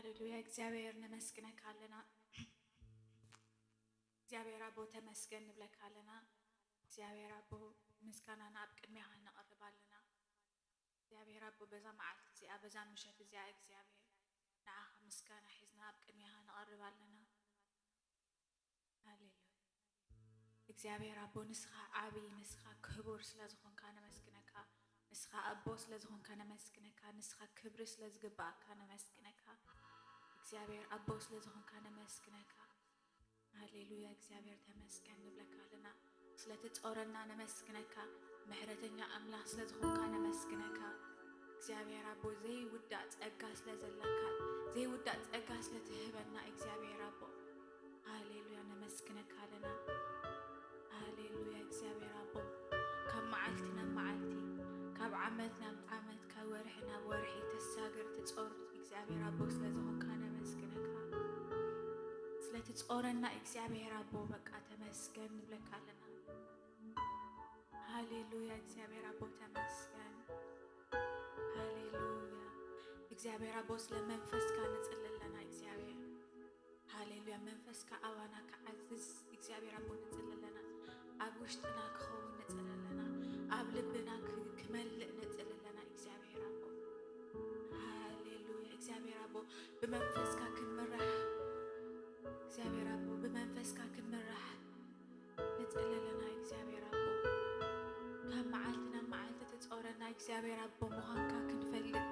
ሃሌሉያ፣ እግዚኣብሔር ነመስግነካ ኣለና። እግዚኣብሔር ኣቦ ተመስገን ንብለካ ኣለና። እግዚኣብሔር ኣቦ ምስጋናና ኣብ ቅድሜኻ ነቕርብ ኣለና። እግዚኣብሔር ኣቦ በዛ መዓልቲ እዚኣ፣ በዛ ምሸት እዚኣ እግዚኣብሔር ንዓኻ ምስጋና ሒዝና ኣብ ቅድሜኻ ነቐርብ ኣለና። ሃሌሉያ። እግዚኣብሔር ኣቦ ንስኻ ዓብዪ፣ ንስኻ ክቡር ስለ ዝኾንካ ነመስግነካ። ንስኻ ኣቦ ስለ ዝኾንካ ነመስግነካ። ንስኻ ክብሪ ስለ ዝግባኣካ ነመስግነካ። እግዚኣብሔር ኣቦ ስለ ዝኾንካ ነመስግነካ። ሃሌሉያ፣ እግዚኣብሔር ተመስገን ንብለካ ኣለና። ስለትጾረና ነመስግነካ። ምሕረተኛ ኣምላኽ ስለ ዝኾንካ ነመስግነካ። እግዚኣብሔር ኣቦ ዘይውዳእ ጸጋ ስለ ዘለካ፣ ዘይውዳእ ጸጋ ስለ ትህበና እግዚኣብሔር ኣቦ ሃሌሉያ ነመስግነካ ኣለና። ሃሌሉያ እግዚኣብሔር ኣቦ ካብ መዓልቲ ናብ መዓልቲ፣ ካብ ዓመት ናብ ዓመት፣ ካብ ወርሒ ናብ ወርሒ ተሳግር ትጾር እግዚኣብሔር ኣቦ ስለ ዝኾንካ ነመስግነካ። ስለትጾረና እግዚኣብሔር ኣቦ በቃ ተመስገን ንብለካ ኣለና። ሃሌሉያ እግዚኣብሔር ኣቦ ተመስገን። ሃሌሉያ እግዚኣብሔር ኣቦ ስለ መንፈስካ ንጽሊ ኣለና እግዚኣብሔር። ሃሌሉያ መንፈስካ ኣባና ክዓዝዝ እግዚኣብሔር ኣቦ ንጽሊ ኣለና። ኣብ ውሽጥና ክኸውን ንጽሊ ኣለና። ኣብ ልብና ክ- ክመልእ ንጽሊ ኣለና እግዚኣብሔር ኣቦ። ሃሌሉያ እግዚኣብሔር ኣቦ ብመንፈስካ ክንምራሕ፣ እግዚኣብሔር ኣቦ ብመንፈስካ ክንምራሕ ንጽሊ ኣለና እግዚኣብሔር ኣቦ። ካብ መዓልቲ ናብ መዓልቲ ትጾረና እግዚኣብሔር ኣቦ ምዃንካ ክንፈልጥ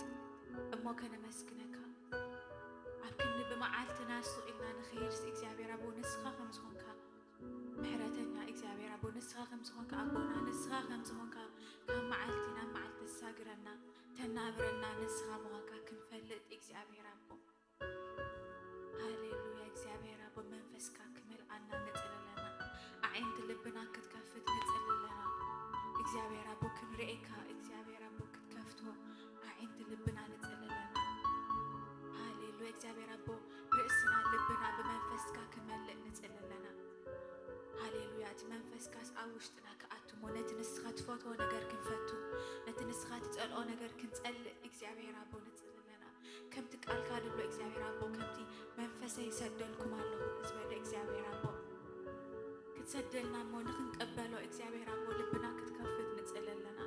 እሞ ከነመስግነካ። ኣብ ክንዲ ብመዓልትና ስቕ ኢልና ንኸይድስ እግዚኣብሔር ኣቦ ንስኻ ከም ዝኾንካ፣ ምሕረተኛ እግዚኣብሔር ኣቦ ንስኻ ከም ዝኾንካ፣ ኣቦና ንስኻ ከም ዝኾንካ፣ ካብ መዓልቲ ናብ መዓልቲ ተሳግረና ተናብረና ንስኻ ምዃንካ ክንፈልጥ እግዚኣብሔር ኣቦ። ሃሌሉያ እግዚኣብሔር ኣቦ መንፈስካ ክመልኣና ንጽሊ ኣለና። ኣዒንቲ ልብና ክትከፍት ንጽሊ ኣለና። እግዚኣብሔር ኣቦ ክንርእየካ እግዚኣብሔር ኣቦ ክትከፍቶ ኣዒንቲ ልብና ንጽሊ ኣለና። ሃሌሉያ እግዚኣብሔር ኣቦ ርእስና ልብና ብመንፈስካ ክመልእ ንጽሊ ኣለና። ሃሌሉያ እቲ መንፈስካስ ኣብ ውሽጥና ክኣትሞ ነቲ ንስኻ ትፈትዎ ነገር ክንፈቱ፣ ነቲ ንስኻ ትጸልኦ ነገር ክንጸልእ እግዚኣብሔር ኣቦ ንጽሊ ኣለና። ከምቲ ቃልካ ዝብሎ እግዚኣብሔር ኣቦ ከምቲ መንፈሰይ ይሰደልኩም ኣለኹ ዝበለ እግዚኣብሔር ኣቦ ክትሰደልና እሞ ንክንቀበሎ እግዚኣብሔር ኣቦ ልብና ክትከፍት ንጽሊ ኣለና።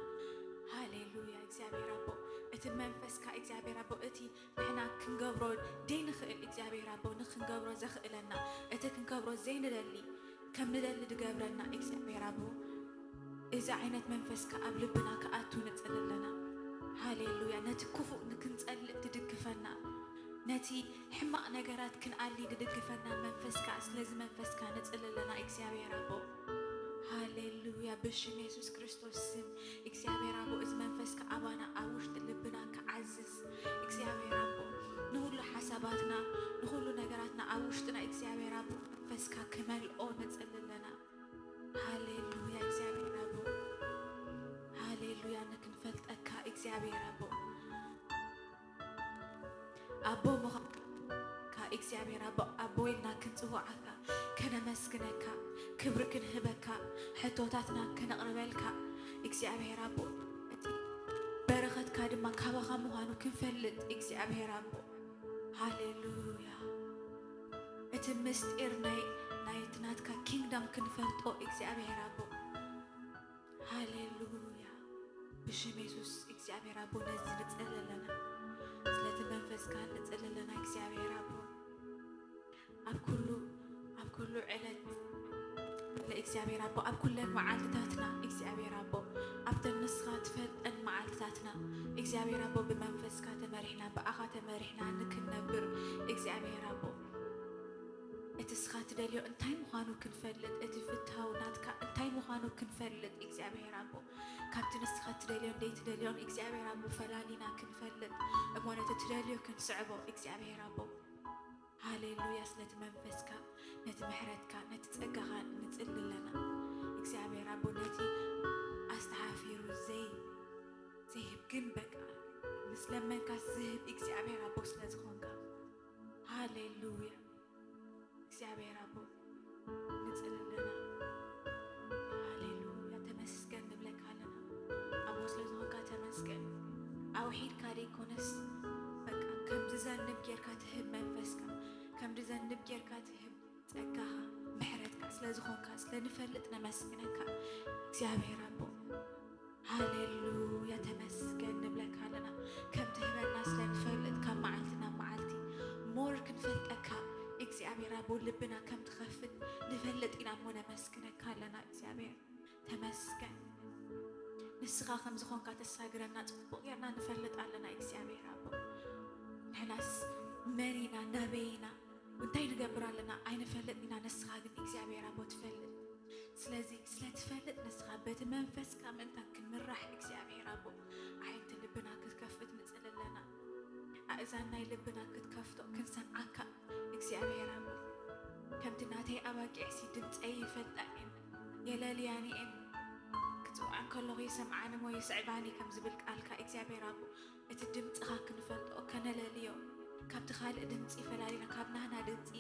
ሃሌሉያ እግዚኣብሔር ኣቦ እቲ መንፈስካ እግዚኣብሔር ኣቦ እቲ ንሕና ክንገብሮ ዘይንኽእል እግዚኣብሔር ኣቦ ንክንገብሮ ዘኽእለና እቲ ክንገብሮ ዘይንደሊ ከም ንደሊ ድገብረና እግዚኣብሔር ኣቦ እዚ ዓይነት መንፈስካ ኣብ ልብና ክኣቱ ንጽሊ ኣለና። ሃሌሉያ ነቲ ክፉእ ንክንጸልእ ትድግፈና ነቲ ሕማቕ ነገራት ክንኣሊ ድድግፈና መንፈስካ ስለዚ መንፈስካ ንጽሊ ኣለና እግዚኣብሔር ኣቦ። ሃሌሉያ ብሽም የሱስ ክርስቶስ ስም እግዚኣብሔር ኣቦ እዚ መንፈስካ ኣባና ኣብ ውሽጢ ልብና ክዓዝዝ እግዚኣብሔር ኣቦ ንኹሉ ሓሳባትና ንኹሉ ነገራትና ኣብ ውሽጥና እግዚኣብሔር ኣቦ መንፈስካ ክመልኦ ንጽሊ ኣለና። ሃሌሉያ እግዚኣብሔር ኣቦ ሃሌሉያ ንክንፈልጠካ እግዚኣብሔር ኣቦ ኣቦ ምዃንካ እግዚኣብሔር ኣቦ ኣቦ ኢልና ክንጽውዓካ ከነመስግነካ ክብሪ ክንህበካ ሕቶታትና ከነቕርበልካ እግዚኣብሔር ኣቦ እቲ በረኸትካ ድማ ካባኻ ምዃኑ ክንፈልጥ እግዚኣብሔር ኣቦ ሃሌሉያ እቲ ምስጢር ናይ ናይቲ ናትካ ኪንግደም ክንፈልጦ እግዚኣብሔር ኣቦ ሃሌሉያ ብሽም የሱስ እግዚኣብሔር ኣቦ ነዚ ንጽሊ ኣለና ስለቲ መንፈስካ ንጽሊ ኣለና እግዚኣብሔር ኣቦ ኣብ ኩሉ ኣብ ኩሉ ዕለት እግዚኣብሔር ኣቦ ኣብ ኩለን መዓልትታትና እግዚኣብሔር ኣቦ ኣብተን ንስኻ ትፈልጠን መዓልትታትና እግዚኣብሔር ኣቦ ብመንፈስካ ተመሪሕና ብኣኻ ተመሪሕና ንክንነብር እግዚኣብሔር ኣቦ እቲ ስኻ ትደልዮ እንታይ ምዃኑ ክንፈልጥ እቲ ፍታው ናትካ እንታይ ምዃኑ ክንፈልጥ እግዚኣብሔር ኣቦ ካብቲ ንስኻ ትደልዮን ዘይትደልዮን እግዚኣብሔር ኣቦ ፈላሊና ክንፈልጥ እሞ ነቲ ትደልዮ ክንስዕቦ እግዚኣብሔር ኣቦ ሃሌሉያ ስለቲ መንፈስካ ነቲ ምሕረትካ ነቲ ጸጋኻ ንጽሊ ኣለና እግዚኣብሔር ኣቦ ነቲ ኣስተሓፊሩ ዘይ ዘይህብ ግን በቃ ምስ ለመንካ ዝህብ እግዚኣብሔር ኣቦ ስለ ዝኾንካ ሃሌሉያ እግዚኣብሔር ኣቦ ንጽሊ ኣለና ሃሌሉያ ተመስገን ንብለካ ኣለና ኣቦ ስለ ዝኾንካ ተመስገን ኣውሒድካ ዘይኮነስ በቃ ከም ዝዘንብ ጌርካ ትህብ መንፈስካ፣ ከም ዝዘንብ ጌርካ ትህብ ጸጋኻ፣ ምሕረትካ ስለ ዝኾንካ፣ ስለ ንፈልጥ ነመስግነካ እግዚኣብሔር ኣቦ። ሃሌሉያ፣ ተመስገን ንብለካ ኣለና። ከም ትህበና ስለ ንፈልጥ፣ ካብ መዓልቲ ናብ መዓልቲ ሞር ክንፈልጠካ እግዚኣብሔር ኣቦ፣ ልብና ከም ትኸፍት ንፈልጥ ኢና እሞ ነመስግነካ ኣለና እግዚኣብሔር። ተመስገን። ንስኻ ከም ዝኾንካ ተሳግረና ጽቡቕ ጌርና ንፈልጥ ኣለና እግዚኣብሔር ኣቦ። ንሕናስ መን ኢና፣ ናበይ ኢና፣ እንታይ ንገብር ኣለና ኣይንፈልጥ ኢና፣ ንስኻ ግን እግዚኣብሔር ኣቦ ትፈልጥ። ስለዚ ስለ ትፈልጥ ንስኻ በቲ መንፈስካ ምእንታን ክንምራሕ እግዚኣብሔር ኣቦ፣ ኣዒንቲ ልብና ክትከፍት ንጽሊ ኣለና። ኣእዛን ናይ ልብና ክትከፍቶ ክንሰምዓካ እግዚኣብሔር ኣቦ። ከምቲ ናተይ ኣባጊዕሲ ድምፀይ ይፈልጣ እየን የለልያን እየን፣ ክፅውዓን ከለኹ ይሰምዓኒ እሞ ይስዕባኒ ከም ዝብል ቃልካ እግዚኣብሔር ኣቦ፣ እቲ ድምፅኻ ክንፈልጦ ከነለልዮ፣ ካብቲ ካልእ ድምፂ ፈላሊና፣ ካብ ናህና ድምፂ፣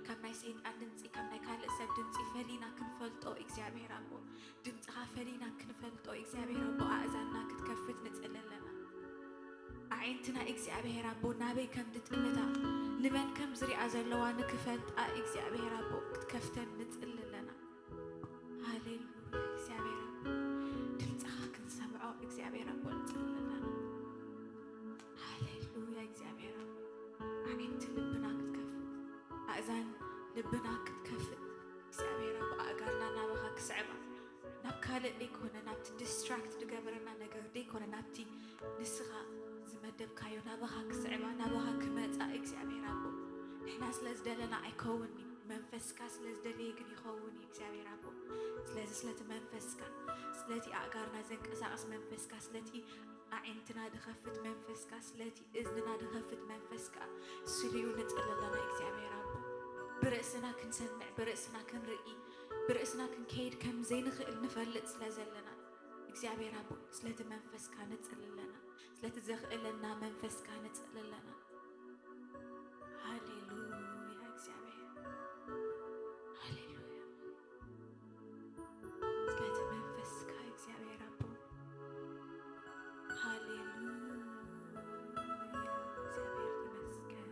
ካብ ናይ ሰይጣን ድምፂ፣ ካብ ናይ ካልእ ሰብ ድምፂ ፈሊና ክንፈልጦ እግዚኣብሔር ኣቦ፣ ድምፅኻ ፈሊና ክንፈልጦ እግዚኣብሔር ኣቦ፣ ኣእዛንና ክትከፍት ንጽሊ ኣለና። ኣዒንትና እግዚኣብሔር ኣቦ ናበይ ከም ዝጥምታ፣ ንመን ከም ዝሪኣ ዘለዋ ንክፈልጣ እግዚኣብሔር ኣቦ ክትከፍተን ንጽሊ ኣለና። ሃሌሉያ እግዚኣብሔር ኣቦ፣ ድምፅኻ ክንሰምዖ እግዚኣብሔር ኣቦ ንጽሊ ኣለና። ሃሌሉያ እግዚኣብሔር ኣቦ፣ ኣዒንቲ ልብና ክትከፍት፣ ኣእዛን ልብና ክትከፍት እግዚኣብሔር ኣቦ፣ ኣእጋርና ናባኻ ክስዕባ፣ ናብ ካልእ ዘይኮነ፣ ናብቲ ዲስትራክት ዝገበረና ነገር ዘይኮነ፣ ናብቲ ንስኻ ዝመደብካዮ ናባኻ ክስዕባ፣ ናባኻ ክመጻ እግዚኣብሔር ኣቦ፣ ንሕና ስለ ዝደለና ኣይከውን እዩ፣ መንፈስካ ስለ ዝደለየ ግን ይኸውን እዩ እግዚኣብሔር ኣቦ። ስለዚ ስለቲ መንፈስካ፣ ስለቲ ኣእጋርና ዘንቀሳቕስ መንፈስካ፣ ስለቲ ኣዒንትና ድኸፍት መንፈስካ፣ ስለቲ እዝንና ድኸፍት መንፈስካ ስልዩ ንጽሊ ኣለና እግዚኣብሔር ኣቦ። ብርእስና ክንሰምዕ፣ ብርእስና ክንርኢ፣ ብርእስና ክንከይድ ከም ዘይንኽእል ንፈልጥ ስለ ዘለና እግዚኣብሔር ኣቦ፣ ስለቲ መንፈስካ ንጽሊ ኣለና። ስለቲ ዘኽእለና መንፈስካ ንጽሊ ኣለና። ሃሌሉያ እግዚኣብሔር፣ ሃሌሉያ። ስለቲ መንፈስካ እግዚኣብሔር ኣቦ፣ ሃሌሉያ እግዚኣብሔር ተመስገን።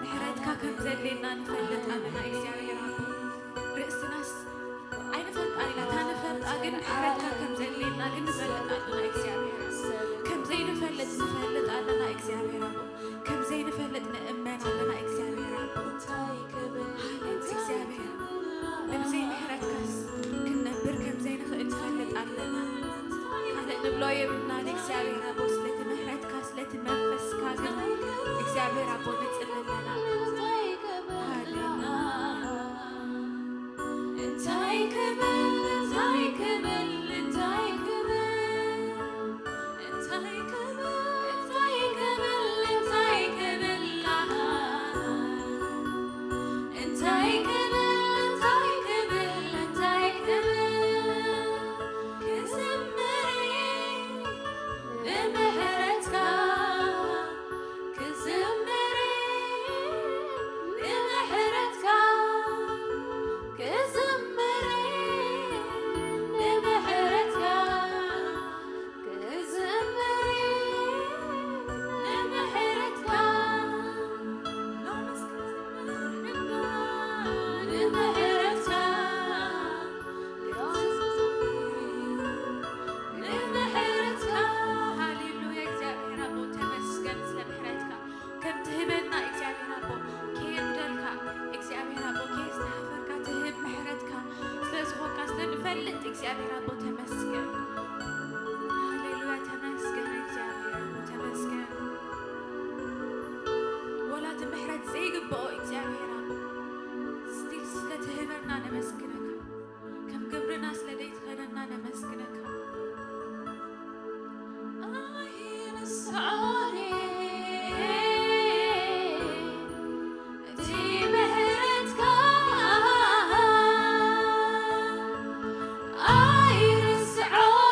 ምሕረትካ ከም ዘድልየና ንፈልጥ ኣለና እግዚኣብሔር ኣቦ። ርእስናስ ኣይንፈልጣን ኢና ምሕረትካ ከም ዘድልየና ግን ንፈልጥ ኣለና እግዚኣብሔር ኣቦ። ከም ዘይንፈልጥ ንፈልጥ ኣለና እግዚኣብሔር ኣቦ። ከም ዘይንፈልጥ ንእመን ኣለና እግዚኣብሔር ኣቦ። ሃሌሉያ እግዚኣብሔር፣ ብዘይ ምሕረትካስ ክንነብር ከም ዘይንኽእል ንፈልጥ ኣለና። ካልእ ንብሎ የብልናን እግዚኣብሔር ኣቦ፣ ስለቲ ምሕረትካ፣ ስለቲ መንፈስካ ግን እግዚኣብሔር ኣቦ ንጽሊ ኣለና። ሃሌሉያ። እንታይ ክብል፣ እንታይ ክብል፣ እንታይ ክብል፣ እንታይ ክብል፣ እንታይ ክብል፣ እንታይ ክብል፣ ኣሃ። እንታይ ክብል፣ እንታይ ክብል፣ እንታይ ክብል፣ ክዝምር ንምሕረትካ። ክዝምር ንምሕረትካ፣ ክዝምር ንምሕረትካ፣ ክዝምር ንምሕረትካ፣ ሎምስ ክዝምር ንምሕረትካ። ንምሕረትካ። ሃሌሉያ፣ እግዚኣብሔር ኣቦ ተመስገን ስለ ምሕረትካ። ከም ትህበና እግዚኣብሔር ኣቦ፣ ከየጉደልካ እግዚኣብሔር ኣቦ፣ ከየዝተሓፈርካ ትህብ ምሕረትካ ስለ ዝኾንካ ስለ ንፈልጥ እግዚኣብሔር ኣቦ ተመስገን። ሃሌሉያ፣ ተመስገን እግዚኣብሔር ኣቦ፣ ተመስገን። ወላ እቲ ምሕረት ዘይግብኦ እግዚኣብሔር ኣቦ፣ ስቲል ስለ ትህበና ነመስግነካ። ከም ግብርና ስለ ዘይትኸነና ነመስግነካ። ኣይርስዖን እቲ ምሕረትካ፣ ኣይርስዖን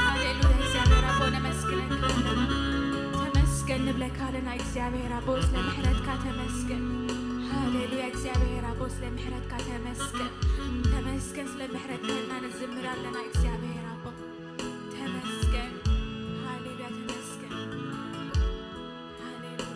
ሃሌሉያ እግዚኣብሔር ኣቦ ነመስግነካ ኣለና። ተመስገን ንብለካ ኣለና እግዚኣብሔር ኣቦ ስለ ምሕረትካ ተመስገን። ሃሌሉያ እግዚኣብሔር ኣቦ ስለ ምሕረትካ ተመስገን። ተመስገን ስለ ምሕረትካ ንዝምር ኣለና እግዚኣብሔር ኣቦ ተመስገን። ሃሌሉያ ተመስገን። ሃሌሉያ።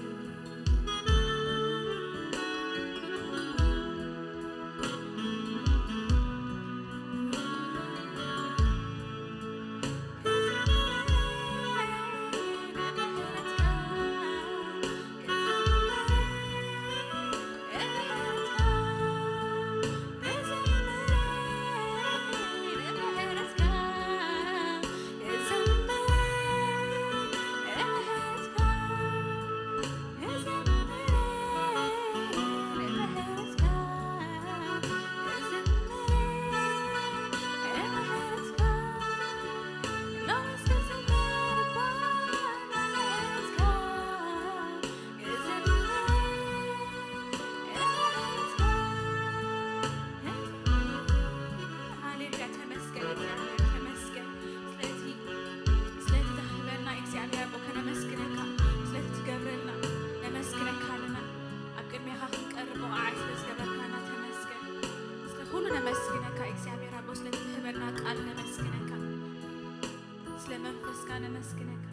ነመስግነካ።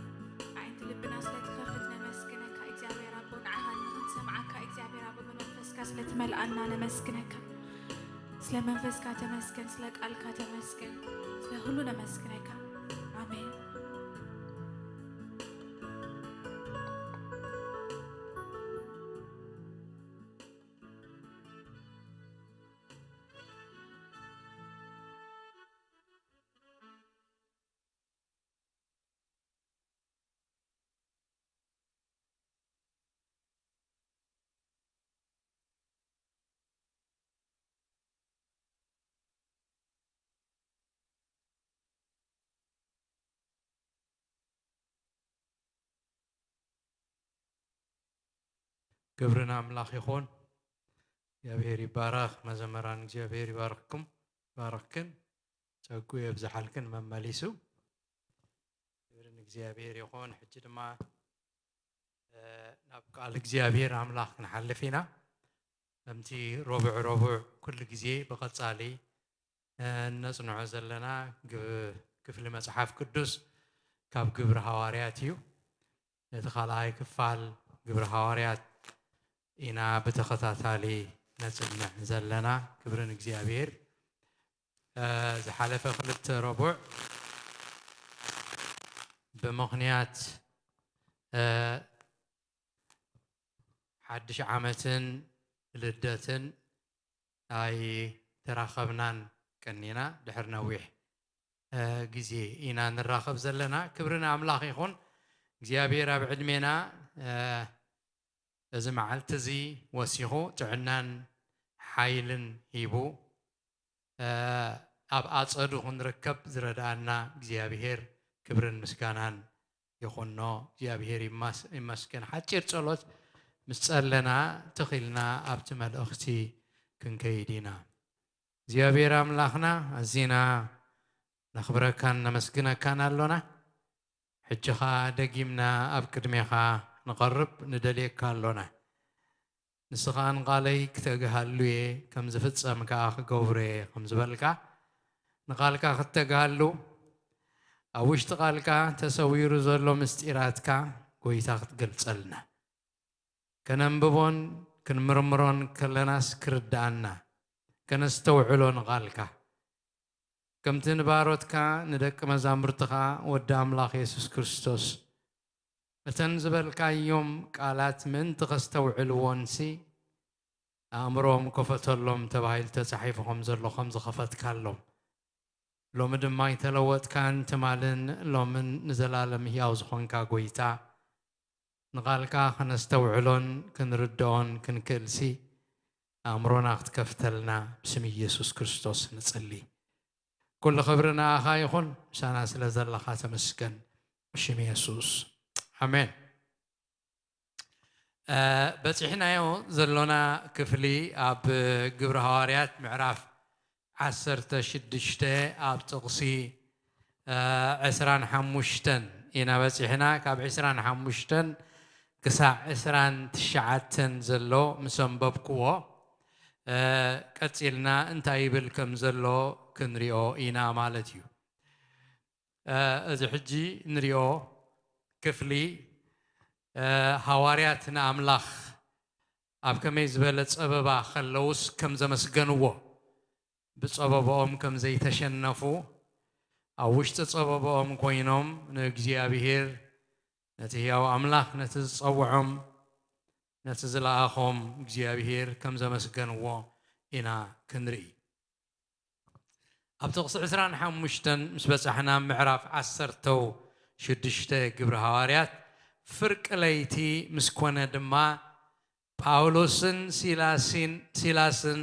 ኣዒንቲ ልብና ስለ ትኸፍት ነመስግነካ እግዚኣብሔር ኣቦ። ንዓኻ ንኽንሰምዓካ እግዚኣብሔር ኣቦ ብመንፈስካ ስለ ትመልኣና ነመስግነካ። ስለ መንፈስካ ተመስገን፣ ስለ ቃልካ ተመስገን፣ ስለ ሁሉ ነመስግነካ። ኣሜን። ክብሪ ንኣምላኽ ይኹን። እግዚኣብሔር ይባረኽ። መዘመራን እግዚኣብሔር ይባርኽኩም፣ ይባርኽክን፣ ጸጉ የብዝሓልክን መመሊሱ። ክብሪ ንእግዚኣብሔር ይኹን። ሕጂ ድማ እ፣ ናብ ቃል እግዚኣብሔር ኣምላኽ ክንሓልፍ ኢና። ከምቲ ረቡዕ ረቡዕ ኩሉ ግዜ ብቐጻሊ እ፣ እነጽንዖ ዘለና ግ-፣ ክፍሊ መጽሓፍ ቅዱስ ካብ ግብሪ ሃዋርያት እዩ። ነቲ ካልኣይ ክፋል ግብሪ ሃዋርያት ኢና ብተኸታታሊ ነጽንዕ ዘለና። ክብሪ ንእግዚኣብሔር። እ፣ ዝሓለፈ ክልተ ረቡዕ ብምኽንያት እ፣ ሓድሽ ዓመትን ልደትን ኣይተራኸብናን ቀኒና። ድሕሪ ነዊሕ እ፣ ግዜ ኢና ንራኸብ ዘለና። ክብሪ ንኣምላኽ ይኹን። እግዚኣብሔር ኣብ ዕድሜና እ፣ እዚ መዓልቲ እዚ ወሲኹ ጥዕናን ሓይልን ሂቡ እ፣ ኣብ ኣጸዱ ክንርከብ ዝረድኣና እግዚኣብሔር ክብርን ምስጋናን ይኹኖ። እግዚኣብሔር ይማስ-፣ ይመስገን። ሓጺር ጸሎት ምስ ጸለና ትኺልና ኣብቲ መልእኽቲ ክንከይድ ኢና። እግዚኣብሔር ኣምላኽና ኣዚና ነኽብረካን ነመስግነካን ኣሎና። ሕጂ ኸኣ ደጊምና ኣብ ቅድሜኻ ንቐርብ ንደልየካ ኣሎና። ንስኻ ንቓለይ ክተግሃሉ እየ፣ ከም ዝፍጸም ከኣ ክገብሮ እየ ከም ዝበልካ፣ ንቓልካ ክትተግሃሉ፣ ኣብ ውሽጢ ቃልካ ተሰዊሩ ዘሎ ምስጢራትካ ጐይታ ክትገልጸልና፣ ከነንብቦን ክንምርምሮን ከለናስ ክርድኣና፣ ከነስተውዕሎ ንቓልካ፣ ከምቲ ንባሮትካ ንደቂ መዛሙርትኻ ወዲ ኣምላኽ የሱስ ክርስቶስ፣ እተን ዝበልካዮም ቃላት ምእንቲ ከስተውዕልዎንሲ፣ ኣእምሮኦም ክፈተሎም ተባሂሉ ተጻሒፉ ከም ዘሎ ከም ዝኸፈትካሎም፣ ሎሚ ድማ ኣይተለወጥካን፣ ትማልን ሎምን ንዘላለም ህያው ዝኾንካ ጐይታ፣ ንቓልካ ከነስተውዕሎን ክንርድኦን ክንክእልሲ፣ ኣእምሮና ክትከፍተልና ብስም ኢየሱስ ክርስቶስ ንጽሊ። ኩሉ ክብሪ ንኣኻ ይኹን፣ ምሳና ስለ ዘለኻ ተመስገን፣ ብሽም የሱስ። ኣሜን። እ፣ በጺሕናዮ ዘሎና ክፍሊ ኣብ ግብሪ ሃዋርያት ምዕራፍ ዓሰርተ ሽዱሽተ ኣብ ጥቕሲ፣ እ፣ ዕስራን ሓሙሽተን ኢና በጺሕና። ካብ ዕስራን ሓሙሽተን ክሳዕ ዕስራን ትሽዓተን ዘሎ ምስ ኣንበብክዎ፣ እ፣ ቀጺልና እንታይ ይብል ከም ዘሎ ክንሪኦ ኢና ማለት እዩ። እ፣ እዚ ሕጂ ንሪኦ ክፍሊ፣ እ፣ ሃዋርያት ንኣምላኽ ኣብ ከመይ ዝበለ ጸበባ ከለዉስ ከም ዘመስገንዎ፣ ብጸበባኦም ከም ዘይተሸነፉ፣ ኣብ ውሽጢ ጸበባኦም ኮይኖም ንእግዚኣብሄር፣ ነቲ ህያው ኣምላኽ፣ ነቲ ዝጸውዖም፣ ነቲ ዝለኣኾም እግዚኣብሄር ከም ዘመስገንዎ ኢና ክንርኢ። ኣብ ጥቕሲ ዕስራን ሓሙሽተን ምስ በጻሕና፣ ምዕራፍ ዓሰርተው ሽዱሽተ ግብሪ ሃዋርያት፣ ፍርቂ ለይቲ ምስ ኮነ ድማ፣ ጳውሎስን ሲላሲን-፣ ሲላስን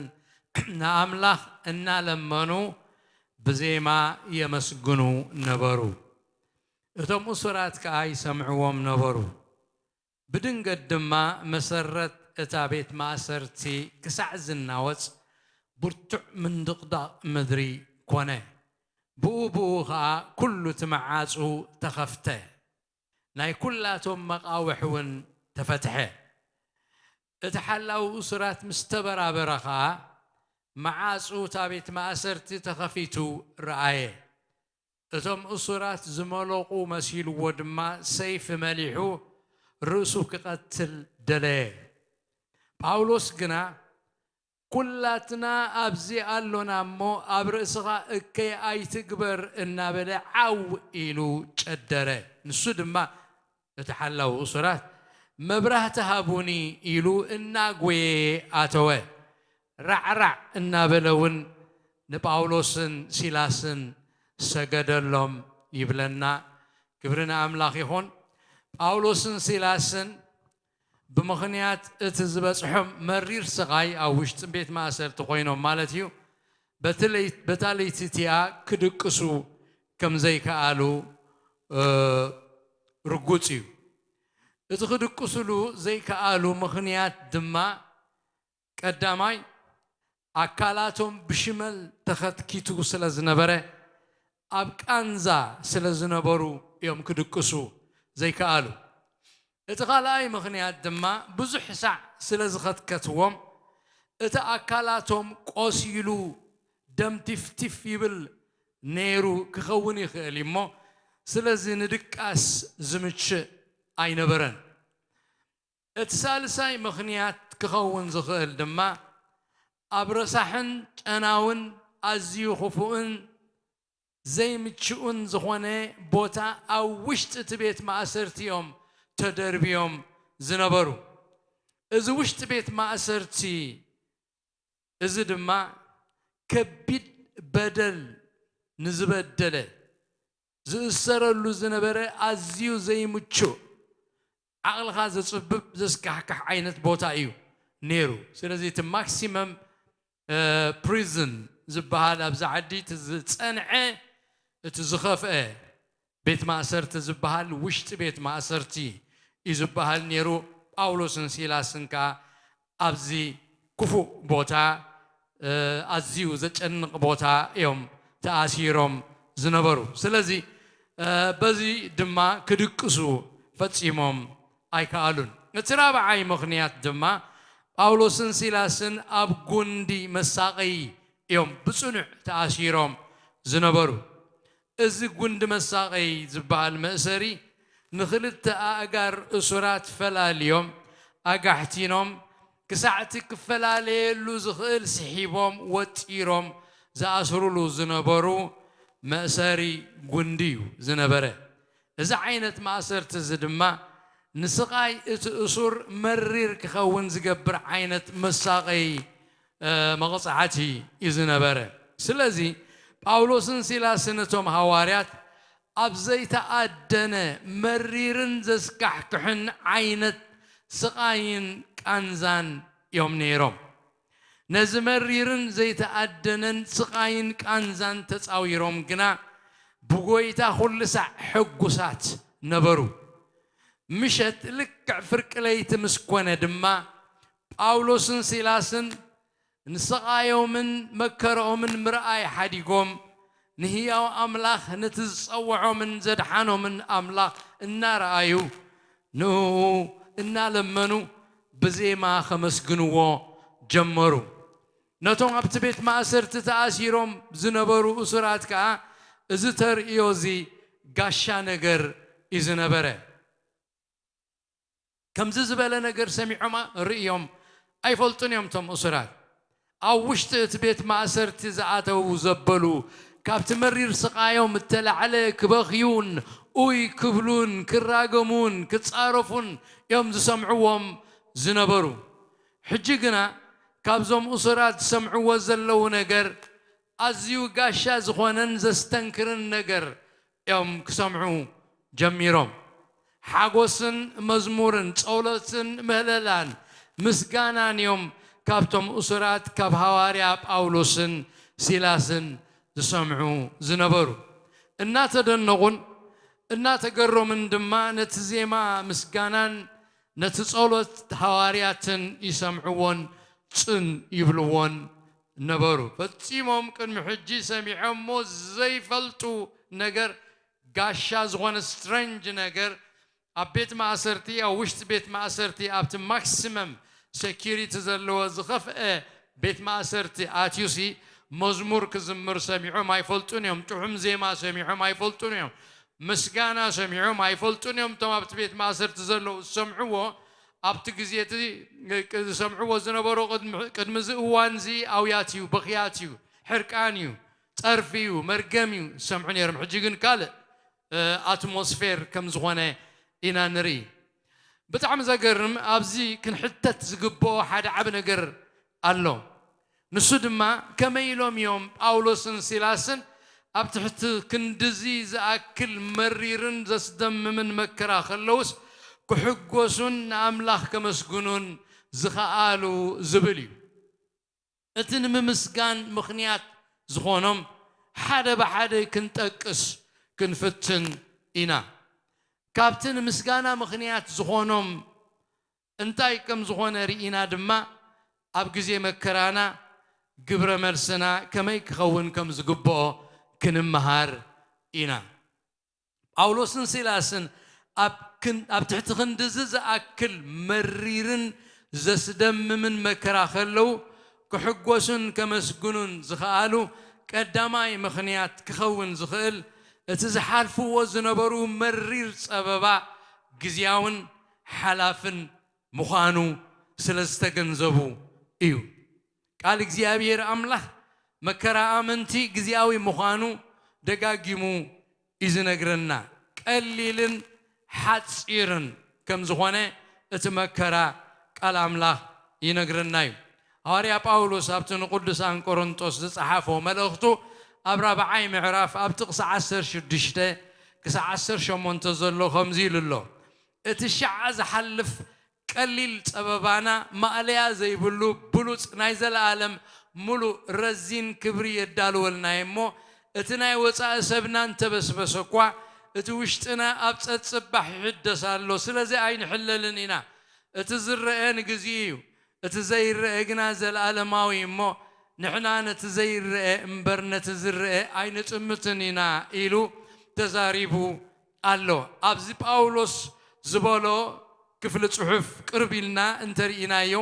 ንኣምላኽ እናለመኑ ብዜማ የመስግኑ ነበሩ። እቶም እሱራት ከኣ ይሰምዕዎም ነበሩ። ብድንገት ድማ መሰረት እታ ቤት ማእሰርቲ ክሳዕ ዝናወጽ፣ ብርቱዕ ምንድቕዳቕ ምድሪ ኮነ። ብኡ ብኡ ኸኣ ኩሉ እቲ መዓጹ ተኸፍተ። ናይ ኩላቶም መቓውሕ እውን ተፈትሐ። እቲ ሓላዊ እሱራት ምስ ተበራበረ ኸኣ፣ መዓጹ እታ ቤት ማእሰርቲ ተኸፊቱ ረኣየ። እቶም እሱራት ዝመለቑ መሲልዎ ድማ ሰይፊ መሊሑ ርእሱ ክቐትል ደለየ። ጳውሎስ ግና "ኩላትና ኣብዚ ኣሎና እሞ ኣብ ርእስኻ እከይ ኣይትግበር" እናበለ ዓው ኢሉ ጨደረ። ንሱ ድማ እቲ ሓላዊ እሱራት "መብራህቲ ሃቡኒ" ኢሉ እናጎየ ኣተወ። ራዕራዕ እናበለ እውን ንጳውሎስን ሲላስን ሰገደሎም ይብለና። ክብሪ ንኣምላኽ ይኹን። ጳውሎስን ሲላስን ብምኽንያት እቲ ዝበጽሖም መሪር ስቓይ ኣብ ውሽጢ ቤት ማእሰርቲ ኮይኖም ማለት እዩ። በቲ ለይ-፣ በታ ለይቲ እቲኣ ክድቅሱ ከም ዘይከኣሉ፣ እ፣ ርጉጽ እዩ። እቲ ክድቅሱሉ ዘይከኣሉ ምኽንያት ድማ ቀዳማይ ኣካላቶም ብሽመል ተኸትኪቱ ስለ ዝነበረ ኣብ ቃንዛ ስለ ዝነበሩ እዮም ክድቅሱ ዘይከኣሉ። እቲ ካልኣይ ምኽንያት ድማ ብዙሕ ሳዕ ስለ ዝኸትከትዎም እቲ ኣካላቶም ቆሲሉ ደም ቲፍቲፍ ይብል ነይሩ ክኸውን ይኽእል እዩ እሞ ስለዚ ንድቃስ ዝምችእ ኣይነበረን። እቲ ሳልሳይ ምኽንያት ክኸውን ዝኽእል ድማ ኣብ ረሳሕን ጨናውን ኣዝዩ ክፉእን ዘይምችኡን ዝኾነ ቦታ ኣብ ውሽጢ እቲ ቤት ማእሰርቲ እዮም ተደርብዮም ዝነበሩ። እዚ ውሽጢ ቤት ማእሰርቲ እዚ ድማ ከቢድ በደል ንዝበደለ ዝእሰረሉ ዝነበረ ኣዝዩ ዘይምቹእ ዓቕልኻ ዘጽብብ ዘስካሕክሕ ዓይነት ቦታ እዩ ነይሩ። ስለዚ እቲ ማክሲመም ፕሪዝን ዝበሃል ኣብዚ ዓዲ እቲ ዝጸንዐ እቲ ዝኸፍአ ቤት ማእሰርቲ ዝበሃል ውሽጢ ቤት ማእሰርቲ እዩ ዝበሃል ነይሩ። ጳውሎስን ሲላስን ከኣ ኣብዚ ክፉእ ቦታ ኣዝዩ ዘጨንቕ ቦታ እዮም ተኣሲሮም ዝነበሩ። ስለዚ በዚ ድማ ክድቅሱ ፈጺሞም ኣይከኣሉን። እቲ ራብዓይ ምኽንያት ድማ ጳውሎስን ሲላስን ኣብ ጉንዲ መሳቐዪ እዮም ብጽኑዕ ተኣሲሮም ዝነበሩ። እዚ ጉንዲ መሳቐዪ ዝበሃል መእሰሪ ንኽልተ ኣእጋር እሱራት ፈላልዮም ኣጋሕቲኖም ክሳዕ እቲ ክፈላለየሉ ዝኽእል ስሒቦም ወጢሮም ዝኣስሩሉ ዝነበሩ መእሰሪ ጉንዲ እዩ ዝነበረ። እዚ ዓይነት ማእሰርቲ እዚ ድማ ንስቓይ እቲ እሱር መሪር ክኸውን ዝገብር ዓይነት መሳቐዪ መቕጻዕቲ እዩ ዝነበረ። ስለዚ ጳውሎስን ሲላስን እቶም ሃዋርያት ኣብ ዘይተኣደነ መሪርን ዘስካሕክሕን ዓይነት ስቓይን ቃንዛን እዮም ነይሮም። ነዚ መሪርን ዘይተኣደነን ስቓይን ቃንዛን ተጻዊሮም ግና ብጎይታ ኩሉ ሳዕ ሕጉሳት ነበሩ። ምሸት ልክዕ ፍርቂ ለይቲ ምስ ኮነ ድማ ጳውሎስን ሲላስን ንስቓዮምን መከርኦምን ምርኣይ ሓዲጎም ንህያው ኣምላኽ ነቲ ዝጸውዖምን ዘድሓኖምን ኣምላኽ እናረኣዩ ንእኡ እናለመኑ ብዜማ ከመስግንዎ ጀመሩ። ነቶም ኣብቲ ቤት ማእሰርቲ ተኣሲሮም ዝነበሩ እሱራት ከኣ እዚ ተርእዮ እዚ ጋሻ ነገር እዩ ዝነበረ። ከምዚ ዝበለ ነገር ሰሚዖም ርእዮም ኣይፈልጡን እዮም። እቶም እሱራት ኣብ ውሽጢ እቲ ቤት ማእሰርቲ ዝኣተዉ ዘበሉ ካብቲ መሪር ስቓዮም እተላዕለ ክበኽዩን ኡይ ክብሉን ክራገሙን ክጻረፉን እዮም ዝሰምዕዎም ዝነበሩ። ሕጂ ግና ካብዞም እሱራት ዝሰምዕዎ ዘለዉ ነገር ኣዝዩ ጋሻ ዝኾነን ዘስተንክርን ነገር እዮም ክሰምዑ ጀሚሮም። ሓጎስን መዝሙርን ጸሎትን ምህለላን ምስጋናን እዮም ካብቶም እሱራት ካብ ሃዋርያ ጳውሎስን ሲላስን ዝሰምዑ ዝነበሩ። እናተደነቑን እናተገረሙን ድማ ነቲ ዜማ ምስጋናን ነቲ ጸሎት ሃዋርያትን ይሰምዕዎን ጽን ይብልዎን ነበሩ። ፈጺሞም ቅድሚ ሕጂ ሰሚዖሞ ዘይፈልጡ ነገር፣ ጋሻ ዝኾነ ስትሬንጅ ነገር ኣብ ቤት ማእሰርቲ፣ ኣብ ውሽጢ ቤት ማእሰርቲ፣ ኣብቲ ማክሲመም ሴኪሪቲ ዘለዎ ዝኸፍአ ቤት ማእሰርቲ ኣትዩሲ መዝሙር ክዝምር ሰሚዖም ኣይፈልጡን እዮም። ጥዑም ዜማ ሰሚዖም ኣይፈልጡን እዮም። ምስጋና ሰሚዖም ኣይፈልጡን እዮም። እቶም ኣብቲ ቤት ማእሰርቲ ዘለዉ ዝሰምዕዎ፣ ኣብቲ ግዜ እቲ ዝሰምዕዎ ዝነበሩ ቅድሚ፣ ቅድሚ እዚ እዋን እዚ ኣውያት እዩ፣ በኽያት እዩ፣ ሕርቃን እዩ፣ ጸርፊ እዩ፣ መርገም እዩ ዝሰምዑ ነይሮም። ሕጂ ግን ካልእ፣ እ፣ ኣትሞስፌር ከም ዝኾነ ኢና ንርኢ። ብጣዕሚ ዘገርም፣ ኣብዚ ክንሕተት ዝግብኦ ሓደ ዓቢ ነገር ኣሎ። ንሱ ድማ ከመይ ኢሎም እዮም ጳውሎስን ሲላስን ኣብ ትሕቲ ክንድዚ ዝኣክል መሪርን ዘስደምምን መከራ ከለውስ ክሕጎሱን ንኣምላኽ ከመስግኑን ዝኸኣሉ ዝብል እዩ። እቲ ንምምስጋን ምኽንያት ዝኾኖም ሓደ ብሓደ ክንጠቅስ ክንፍትን ኢና። ካብቲ ንምስጋና ምኽንያት ዝኾኖም እንታይ ከም ዝኾነ ርኢና ድማ ኣብ ግዜ መከራና ግብረ መልስና ከመይ ክኸውን ከም ዝግብኦ ክንመሃር ኢና። ጳውሎስን ሲላስን ኣብ ክን-፣ ኣብ ትሕቲ ክንድዚ ዝኣክል መሪርን ዘስደምምን መከራ ከለዉ ክሕጎሱን ከመስግኑን ዝኸኣሉ ቀዳማይ ምኽንያት ክኸውን ዝኽእል እቲ ዝሓልፍዎ ዝነበሩ መሪር ጸበባ ግዝያውን ሓላፍን ምዃኑ ስለ ዝተገንዘቡ እዩ። ቃል እግዚኣብሔር ኣምላኽ መከራ ኣመንቲ ግዝያዊ ምዃኑ ደጋጊሙ እዩ ዝነግረና። ቀሊልን ሓጺርን ከም ዝኾነ እቲ መከራ ቃል ኣምላኽ ይነግረና እዩ። ሃዋርያ ጳውሎስ ኣብቲ ንቅዱሳን ቆሮንጦስ ዝጸሓፎ መልእኽቱ ኣብ ራብዓይ ምዕራፍ ኣብ ጥቕሲ ዓሰርተ ሽዱሽተ ክሳዕ ዓሰርተ ሸሞንተ ዘሎ ከምዚ ኢሉ ኣሎ። እቲ ሸዓ ዝሓልፍ ቀሊል ጸበባና ማእለያ ዘይብሉ ብሉጽ ናይ ዘለኣለም ምሉእ ረዚን ክብሪ የዳልወልና እሞ፣ እቲ ናይ ወጻኢ ሰብና እንተበስበሰ እኳ፣ እቲ ውሽጥና ኣብ ጸጽባሕ ይሕደስ ኣሎ። ስለዚ ኣይንሕለልን ኢና። እቲ ዝረአ ንግዜኡ እዩ፣ እቲ ዘይረአ ግና ዘለኣለማዊ እሞ፣ ንሕና ነቲ ዘይረአ እምበር ነቲ ዝረአ ኣይንጥምትን ኢና ኢሉ ተዛሪቡ ኣሎ። ኣብዚ ጳውሎስ ዝበሎ ክፍሊ ጽሑፍ ቅርብ ኢልና እንተርኢናዮ፣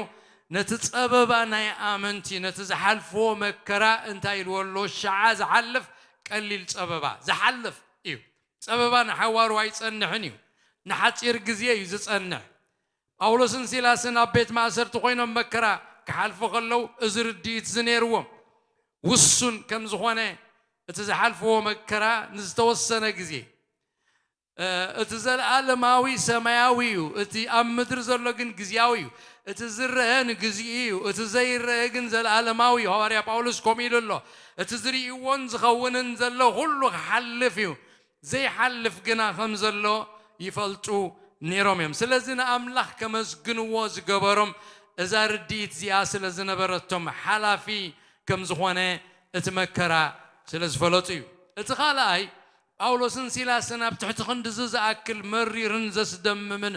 ነቲ ጸበባ ናይ ኣመንቲ፣ ነቲ ዝሓልፍዎ መከራ እንታይ ኢልዎ ኣሎ? ሸዓ ዝሓልፍ ቀሊል ጸበባ። ዝሓልፍ እዩ። ጸበባ ንሓዋሩ ኣይጸንሕን እዩ። ንሓጺር ግዜ እዩ ዝጸንሕ። ጳውሎስን ሲላስን ኣብ ቤት ማእሰርቲ ኮይኖም መከራ ክሓልፉ ከለዉ፣ እዚ ርድኢት እዚ ነይርዎም። ውሱን ከም ዝኾነ እቲ ዝሓልፍዎ መከራ ንዝተወሰነ ግዜ፣ እ፣ እቲ ዘለኣለማዊ ሰማያዊ እዩ፣ እቲ ኣብ ምድሪ ዘሎ ግን ግዝያዊ እዩ። እቲ ዝረአ ንግዜኡ እዩ፣ እቲ ዘይረአ ግን ዘለኣለማዊ እዩ። ሃዋርያ ጳውሎስ ከምኡ ኢሉ ኣሎ። እቲ ዝርእይዎን ዝኸውንን ዘሎ ኩሉ ክሓልፍ እዩ፣ ዘይሓልፍ ግና ከም ዘሎ ይፈልጡ ነይሮም እዮም። ስለዚ ንኣምላኽ ከመስግንዎ ዝገበሮም እዛ ርድኢት እዚኣ ስለ ዝነበረቶም፣ ሓላፊ ከም ዝኾነ እቲ መከራ ስለ ዝፈለጡ እዩ። እቲ ካልኣይ፣ ጳውሎስን ሲላስን ኣብ ትሕቲ ክንድዚ ዝኣክል መሪርን ዘስደምምን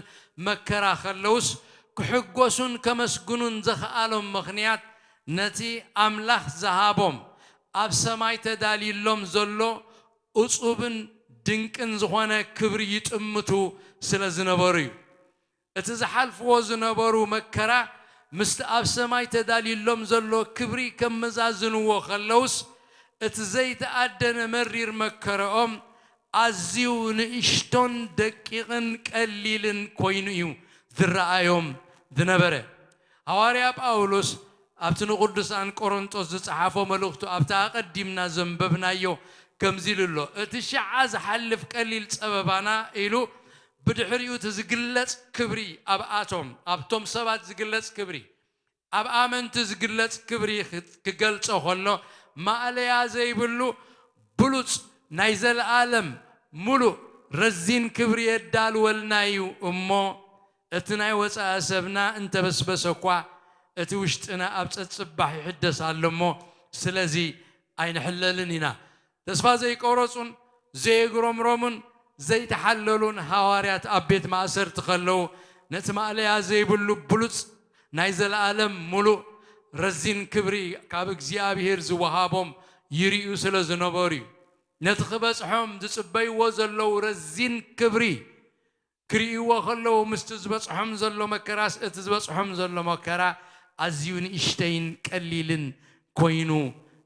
መከራ ከለውስ፣ ክሕጎሱን ከመስግኑን ዘኽኣሎም ምኽንያት፣ ነቲ ኣምላኽ ዝሃቦም ኣብ ሰማይ ተዳልዩሎም ዘሎ እጹብን ድንቅን ዝኾነ ክብሪ ይጥምቱ ስለ ዝነበሩ እዩ። እቲ ዝሓልፍዎ ዝነበሩ መከራ ምስቲ ኣብ ሰማይ ተዳልዩሎም ዘሎ ክብሪ ከመዛዝንዎ ከለውስ፣ እቲ ዘይተኣደነ መሪር መከረኦም ኣዝዩ ንእሽቶን ደቂቕን ቀሊልን ኮይኑ እዩ ዝረኣዮም ዝነበረ። ሃዋርያ ጳውሎስ ኣብቲ ንቅዱሳን ቆሮንጦስ ዝጸሓፎ መልእኽቱ ኣብቲ ኣቐዲምና ዘንበብናዮ ከምዚ ኢሉ ኣሎ። እቲ ሸዓ ዝሓልፍ ቀሊል ጸበባና ኢሉ ብድሕሪኡ እቲ ዝግለጽ ክብሪ ኣብኣቶም፣ ኣብቶም ሰባት ዝግለጽ ክብሪ፣ ኣብ ኣመንቲ ዝግለጽ ክብሪ ክገልጾ ከሎ፣ ማእለያ ዘይብሉ ብሉጽ ናይ ዘለኣለም ምሉእ ረዚን ክብሪ የዳልወልና እዩ እሞ፣ እቲ ናይ ወጻኢ ሰብና እንተበስበሰ እኳ፣ እቲ ውሽጥና ኣብ ጸጽባሕ ይሕደስ ኣሎ እሞ፣ ስለዚ ኣይንሕለልን ኢና። ተስፋ ዘይቆረጹን ዘየጉረምረሙን ዘይተሓለሉን ሃዋርያት ኣብ ቤት ማእሰርቲ ከለዉ፣ ነቲ ማእለያ ዘይብሉ ብሉጽ ናይ ዘለኣለም ምሉእ ረዚን ክብሪ ካብ እግዚኣብሔር ዝወሃቦም ይርእዩ ስለ ዝነበሩ እዩ። ነቲ ክበጽሖም ዝጽበይዎ ዘለዉ ረዚን ክብሪ ክርእይዎ ከለዉ፣ ምስቲ ዝበጽሖም ዘሎ መከራስ፣ እቲ ዝበጽሖም ዘሎ መከራ ኣዝዩ ንእሽተይን ቀሊልን ኮይኑ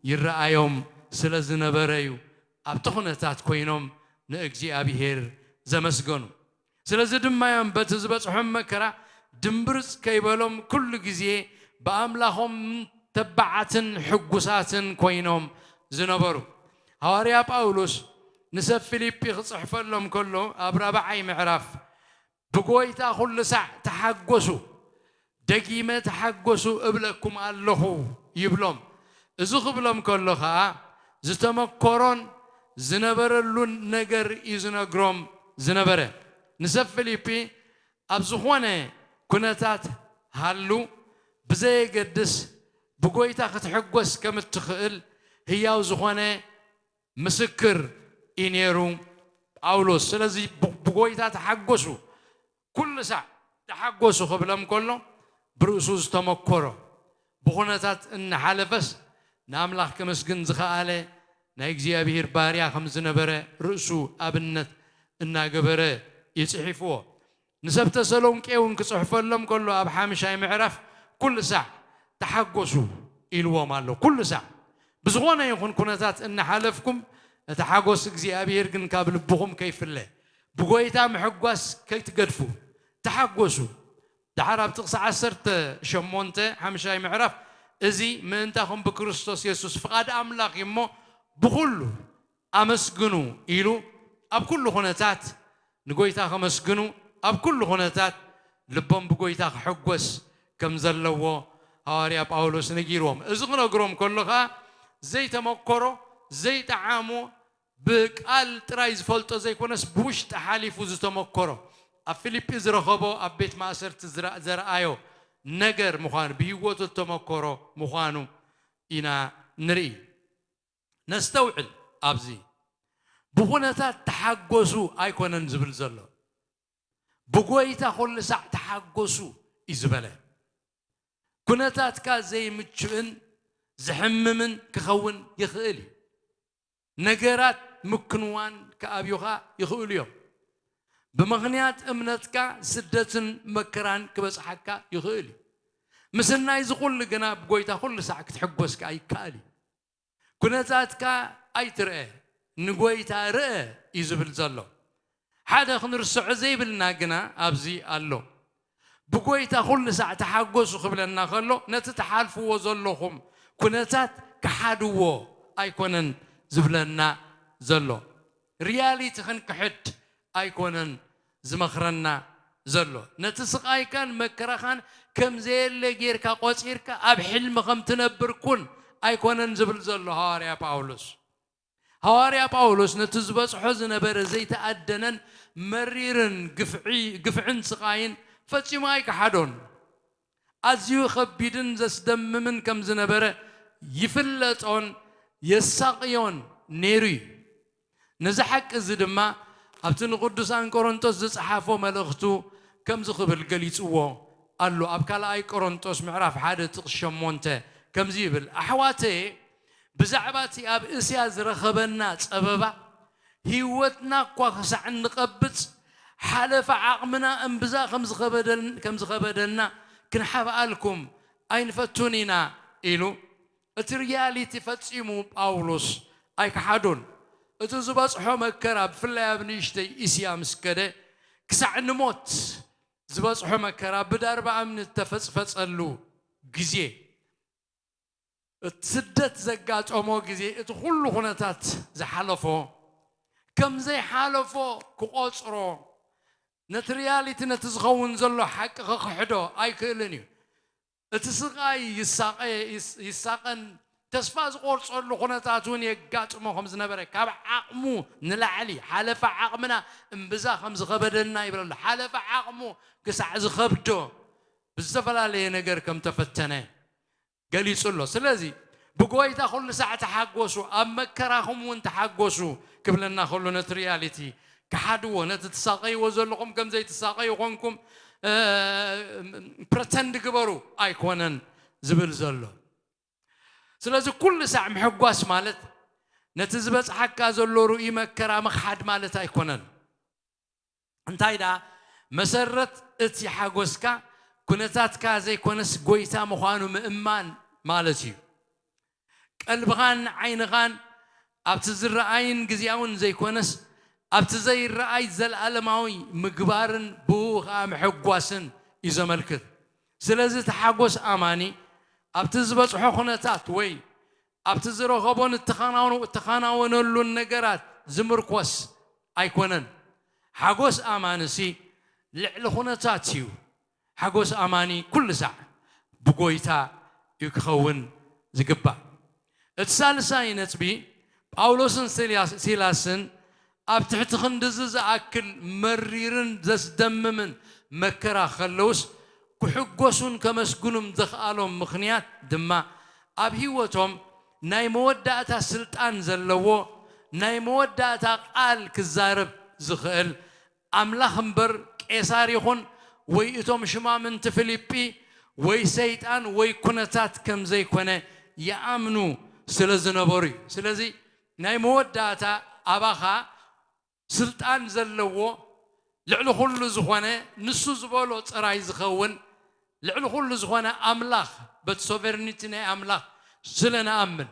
ይረኣዮም ስለ ዝነበረ እዩ ኣብቲ ኩነታት ኮይኖም ንእግዚኣብሔር ዘመስገኑ። ስለዚ ድማ እዮም በቲ ዝበጽሖም መከራ ድምብርጽ ከይበሎም ኩሉ ግዜ ብኣምላኾም ተባዓትን ሕጉሳትን ኮይኖም ዝነበሩ። ሃዋርያ ጳውሎስ ንሰብ ፊልጲ ክጽሕፈሎም ከሎ ኣብ ራብዓይ ምዕራፍ ብጎይታ ኩሉ ሳዕ ተሓጎሱ፣ ደጊመ ተሓጎሱ እብለኩም ኣለኹ ይብሎም። እዚ ክብሎም ከሎ ኸኣ ዝተመኮሮን ዝነበረሉን ነገር እዩ ዝነግሮም ዝነበረ። ንሰብ ፊልጲ ኣብ ዝኾነ ኩነታት ሃሉ ብዘየገድስ ብጎይታ ክትሕጎስ ከም እትኽእል ህያው ዝኾነ ምስክር እዩ ነይሩ ጳውሎስ። ስለዚ ብ- ብጎይታ ተሓጎሱ፣ ኩሉ ሳዕ ተሓጎሱ ክብሎም ከሎ ብርእሱ ዝተመኮሮ ብኹነታት እናሓለፈስ ንኣምላኽ ከመስግን ዝኸኣለ ናይ እግዚኣብሔር ባርያ ከም ዝነበረ ርእሱ ኣብነት እናገበረ ይጽሒፍዎ። ንሰብ ተሰሎንቄ እውን ክጽሕፈሎም ከሎ ኣብ ሓምሻይ ምዕራፍ ኩሉ ሳዕ ተሓጎሱ ኢልዎም ኣሎ። ኩሉ ሳዕ ብዝኾነ ይኹን ኩነታት እናሓለፍኩም እቲ ሓጎስ እግዚኣብሔር ግን ካብ ልብኹም ከይፍለ ብጎይታ ምሕጓስ ከይትገድፉ ተሓጎሱ። ደሓር ኣብ ጥቕሲ ዓሰርተ ሸሞንተ ሓምሻይ ምዕራፍ እዚ ምእንታኹም ብክርስቶስ የሱስ ፍቓድ ኣምላኽ እዩ እሞ ብኹሉ ኣመስግኑ ኢሉ ኣብ ኩሉ ኩነታት ንጎይታ ከመስግኑ ኣብ ኩሉ ኩነታት ልቦም ብጎይታ ክሕጎስ ከም ዘለዎ ሃዋርያ ጳውሎስ ነጊርዎም። እዚ ክነግሮም ከሎ ኸዓ ዘይተመኮሮ ዘይጠዓሞ ብቃል ጥራይ ዝፈልጦ ዘይኮነስ ብውሽጢ ሓሊፉ ዝተመኮሮ ኣብ ፊልጲ ዝረኸቦ ኣብ ቤት ማእሰርቲ ዝረ- ዘረኣዮ ነገር ምዃኑ ብህይወቱ ዝተመኮሮ ምዃኑ ኢና ንርኢ። ነስተውዕል ኣብዚ ብኹነታት ተሓጎሱ ኣይኮነን ዝብል ዘሎ ብጎይታ ኩሉ ሳዕ ተሓጎሱ እዩ ዝበለ። ኩነታትካ ዘይምቹእን ዝሕምምን ክኸውን ይኽእል እዩ። ነገራት ምክንዋን ክኣብዩኻ ይኽእሉ እዮም። ብምኽንያት እምነትካ ስደትን መከራን ክበጽሓካ ይኽእል እዩ። ምስናይ ዝኹሉ ግና ብጎይታ ኩሉ ሳዕ ክትሕጎስ ከኣ ይከኣል እዩ። ኩነታትካ ኣይትርአ ንጎይታ ርአ እዩ ዝብል ዘሎ። ሓደ ክንርስዖ ዘይብልና ግና ኣብዚ ኣሎ። ብጎይታ ኩሉ ሳዕ ተሓጎሱ ክብለና ከሎ ነቲ ትሓልፍዎ ዘለኹም ኩነታት ክሓድዎ ኣይኮነን ዝብለና ዘሎ። ሪያሊቲ ክንክሕድ ኣይኮነን ዝመኽረና ዘሎ። ነቲ ስቓይካን መከራኻን ከም ዘየለ ጌርካ ቆጺርካ ኣብ ሕልሚ ከም ትነብር ኩን ኣይኮነን ዝብል ዘሎ ሃዋርያ ጳውሎስ። ሃዋርያ ጳውሎስ ነቲ ዝበጽሖ ዝነበረ ዘይተኣደነን መሪርን ግፍዒ- ግፍዕን ስቓይን ፈጺሙ ኣይከሓዶን። ኣዝዩ ኸቢድን ዘስደምምን ከም ዝነበረ ይፍለጦን የሳቕዮን ነይሩ እዩ። ነዚ ሓቂ እዚ ድማ ኣብቲ ንቅዱሳን ቆሮንጦስ ዝጸሓፎ መልእኽቱ ከምዚ ክብል ገሊጽዎ ኣሎ። ኣብ ካልኣይ ቆሮንጦስ ምዕራፍ ሓደ ጥቕሲ ሸሞንተ ከምዚ ይብል፣ ኣሕዋተየ ብዛዕባ እቲ ኣብ እስያ ዝረኸበና ጸበባ ህይወትና እኳ ክሳዕ እንቐብጽ ሓለፈ ዓቕምና እምብዛ ከም ዝኸበደን- ከም ዝኸበደና ክንሓብኣልኩም ኣይንፈቱን ኢና ኢሉ። እቲ ሪያሊቲ ፈጺሙ ጳውሎስ ኣይከሓዶን። እቲ ዝበጽሖ መከራ ብፍላይ ኣብ ንእሽተይ እስያ ምስ ከደ ክሳዕ ንሞት ዝበጽሖ መከራ ብዳርባ እምኒ እተፈጽፈጸሉ ግዜ እቲ ስደት ዘጋጠሞ ግዜ እቲ ኩሉ ኩነታት ዝሓለፎ ከም ዘይሓለፎ ክቆጽሮ ነቲ ሪያሊቲ ነቲ ዝኸውን ዘሎ ሓቂ ክክሕዶ ኣይክእልን እዩ። እቲ ስቓይ ይሳቐ- ይስ- ይሳቐን ተስፋ ዝቆርጸሉ ኩነታት እውን የጋጥሞ ከም ዝነበረ ካብ ዓቕሙ ንላዕሊ ሓለፋ ዓቕምና እምብዛ ከም ዝኸበደና ይብለሉ። ሓለፋ ዓቕሙ ክሳዕ ዝኸብዶ ብዝተፈላለየ ነገር ከም ተፈተነ ገሊጹ ኣሎ። ስለዚ ብጎይታ ኩሉ ሳዕ ተሓጎሱ፣ ኣብ መከራኹም እውን ተሓጎሱ ክብለና ከሎ ነቲ ሪያሊቲ ክሓድዎ፣ ነቲ ትሳቐይዎ ዘለኹም ከም ዘይትሳቐዩ ኮንኩም ፕረተንድ ግበሩ ኣይኮነን ዝብል ዘሎ። ስለዚ ኩሉ ሳዕ ምሕጓስ ማለት ነቲ ዝበጽሓካ ዘሎ ርኡይ መከራ ምኽሓድ ማለት ኣይኮነን። እንታይ ደኣ መሰረት እቲ ሓጎስካ ኩነታትካ ዘይኮነስ ጎይታ ምዃኑ ምእማን ማለት እዩ። ቀልብኻን ዓይንኻን ኣብቲ ዝረኣይን ግዜያውን ዘይኮነስ ኣብቲ ዘይረኣይ ዘለኣለማዊ ምግባርን ብኡ ኸኣ ምሕጓስን እዩ ዘመልክት። ስለዚ እቲ ሓጎስ ኣማኒ ኣብቲ ዝበጽሖ ኩነታት ወይ ኣብቲ ዝረኸቦን እተኸናወነሉን ነገራት ዝምርኮስ ኣይኮነን። ሓጎስ ኣማንሲ ልዕሊ ኩነታት እዩ። ሓጎስ ኣማኒ ኩሉ ሳዕ ብጎይታ እዩ ክኸውን ዝግባእ። እቲ ሳልሳይ ነጥቢ፣ ጳውሎስን ሲላስን ኣብ ትሕቲ ክንድዚ ዝኣክል መሪርን ዘስደምምን መከራ ከለውስ ክሕጎሱን ከመስግኑም ዘኽኣሎም ምኽንያት ድማ ኣብ ህይወቶም ናይ መወዳእታ ስልጣን ዘለዎ ናይ መወዳእታ ቃል ክዛረብ ዝኽእል ኣምላኽ እምበር ቄሳር ይኹን ወይ እቶም ሽማምንቲ ፊልጲ ወይ ሰይጣን ወይ ኩነታት ከም ዘይኮነ ይኣምኑ ስለ ዝነበሩ እዩ። ስለዚ ናይ መወዳእታ ኣባኻ ስልጣን ዘለዎ ልዕሊ ኩሉ ዝኾነ ንሱ ዝበሎ ጥራይ ዝኸውን ልዕሊ ኩሉ ዝኾነ ኣምላኽ በቲ ሶቨርኒቲ ናይ ኣምላኽ ስለ ንኣምን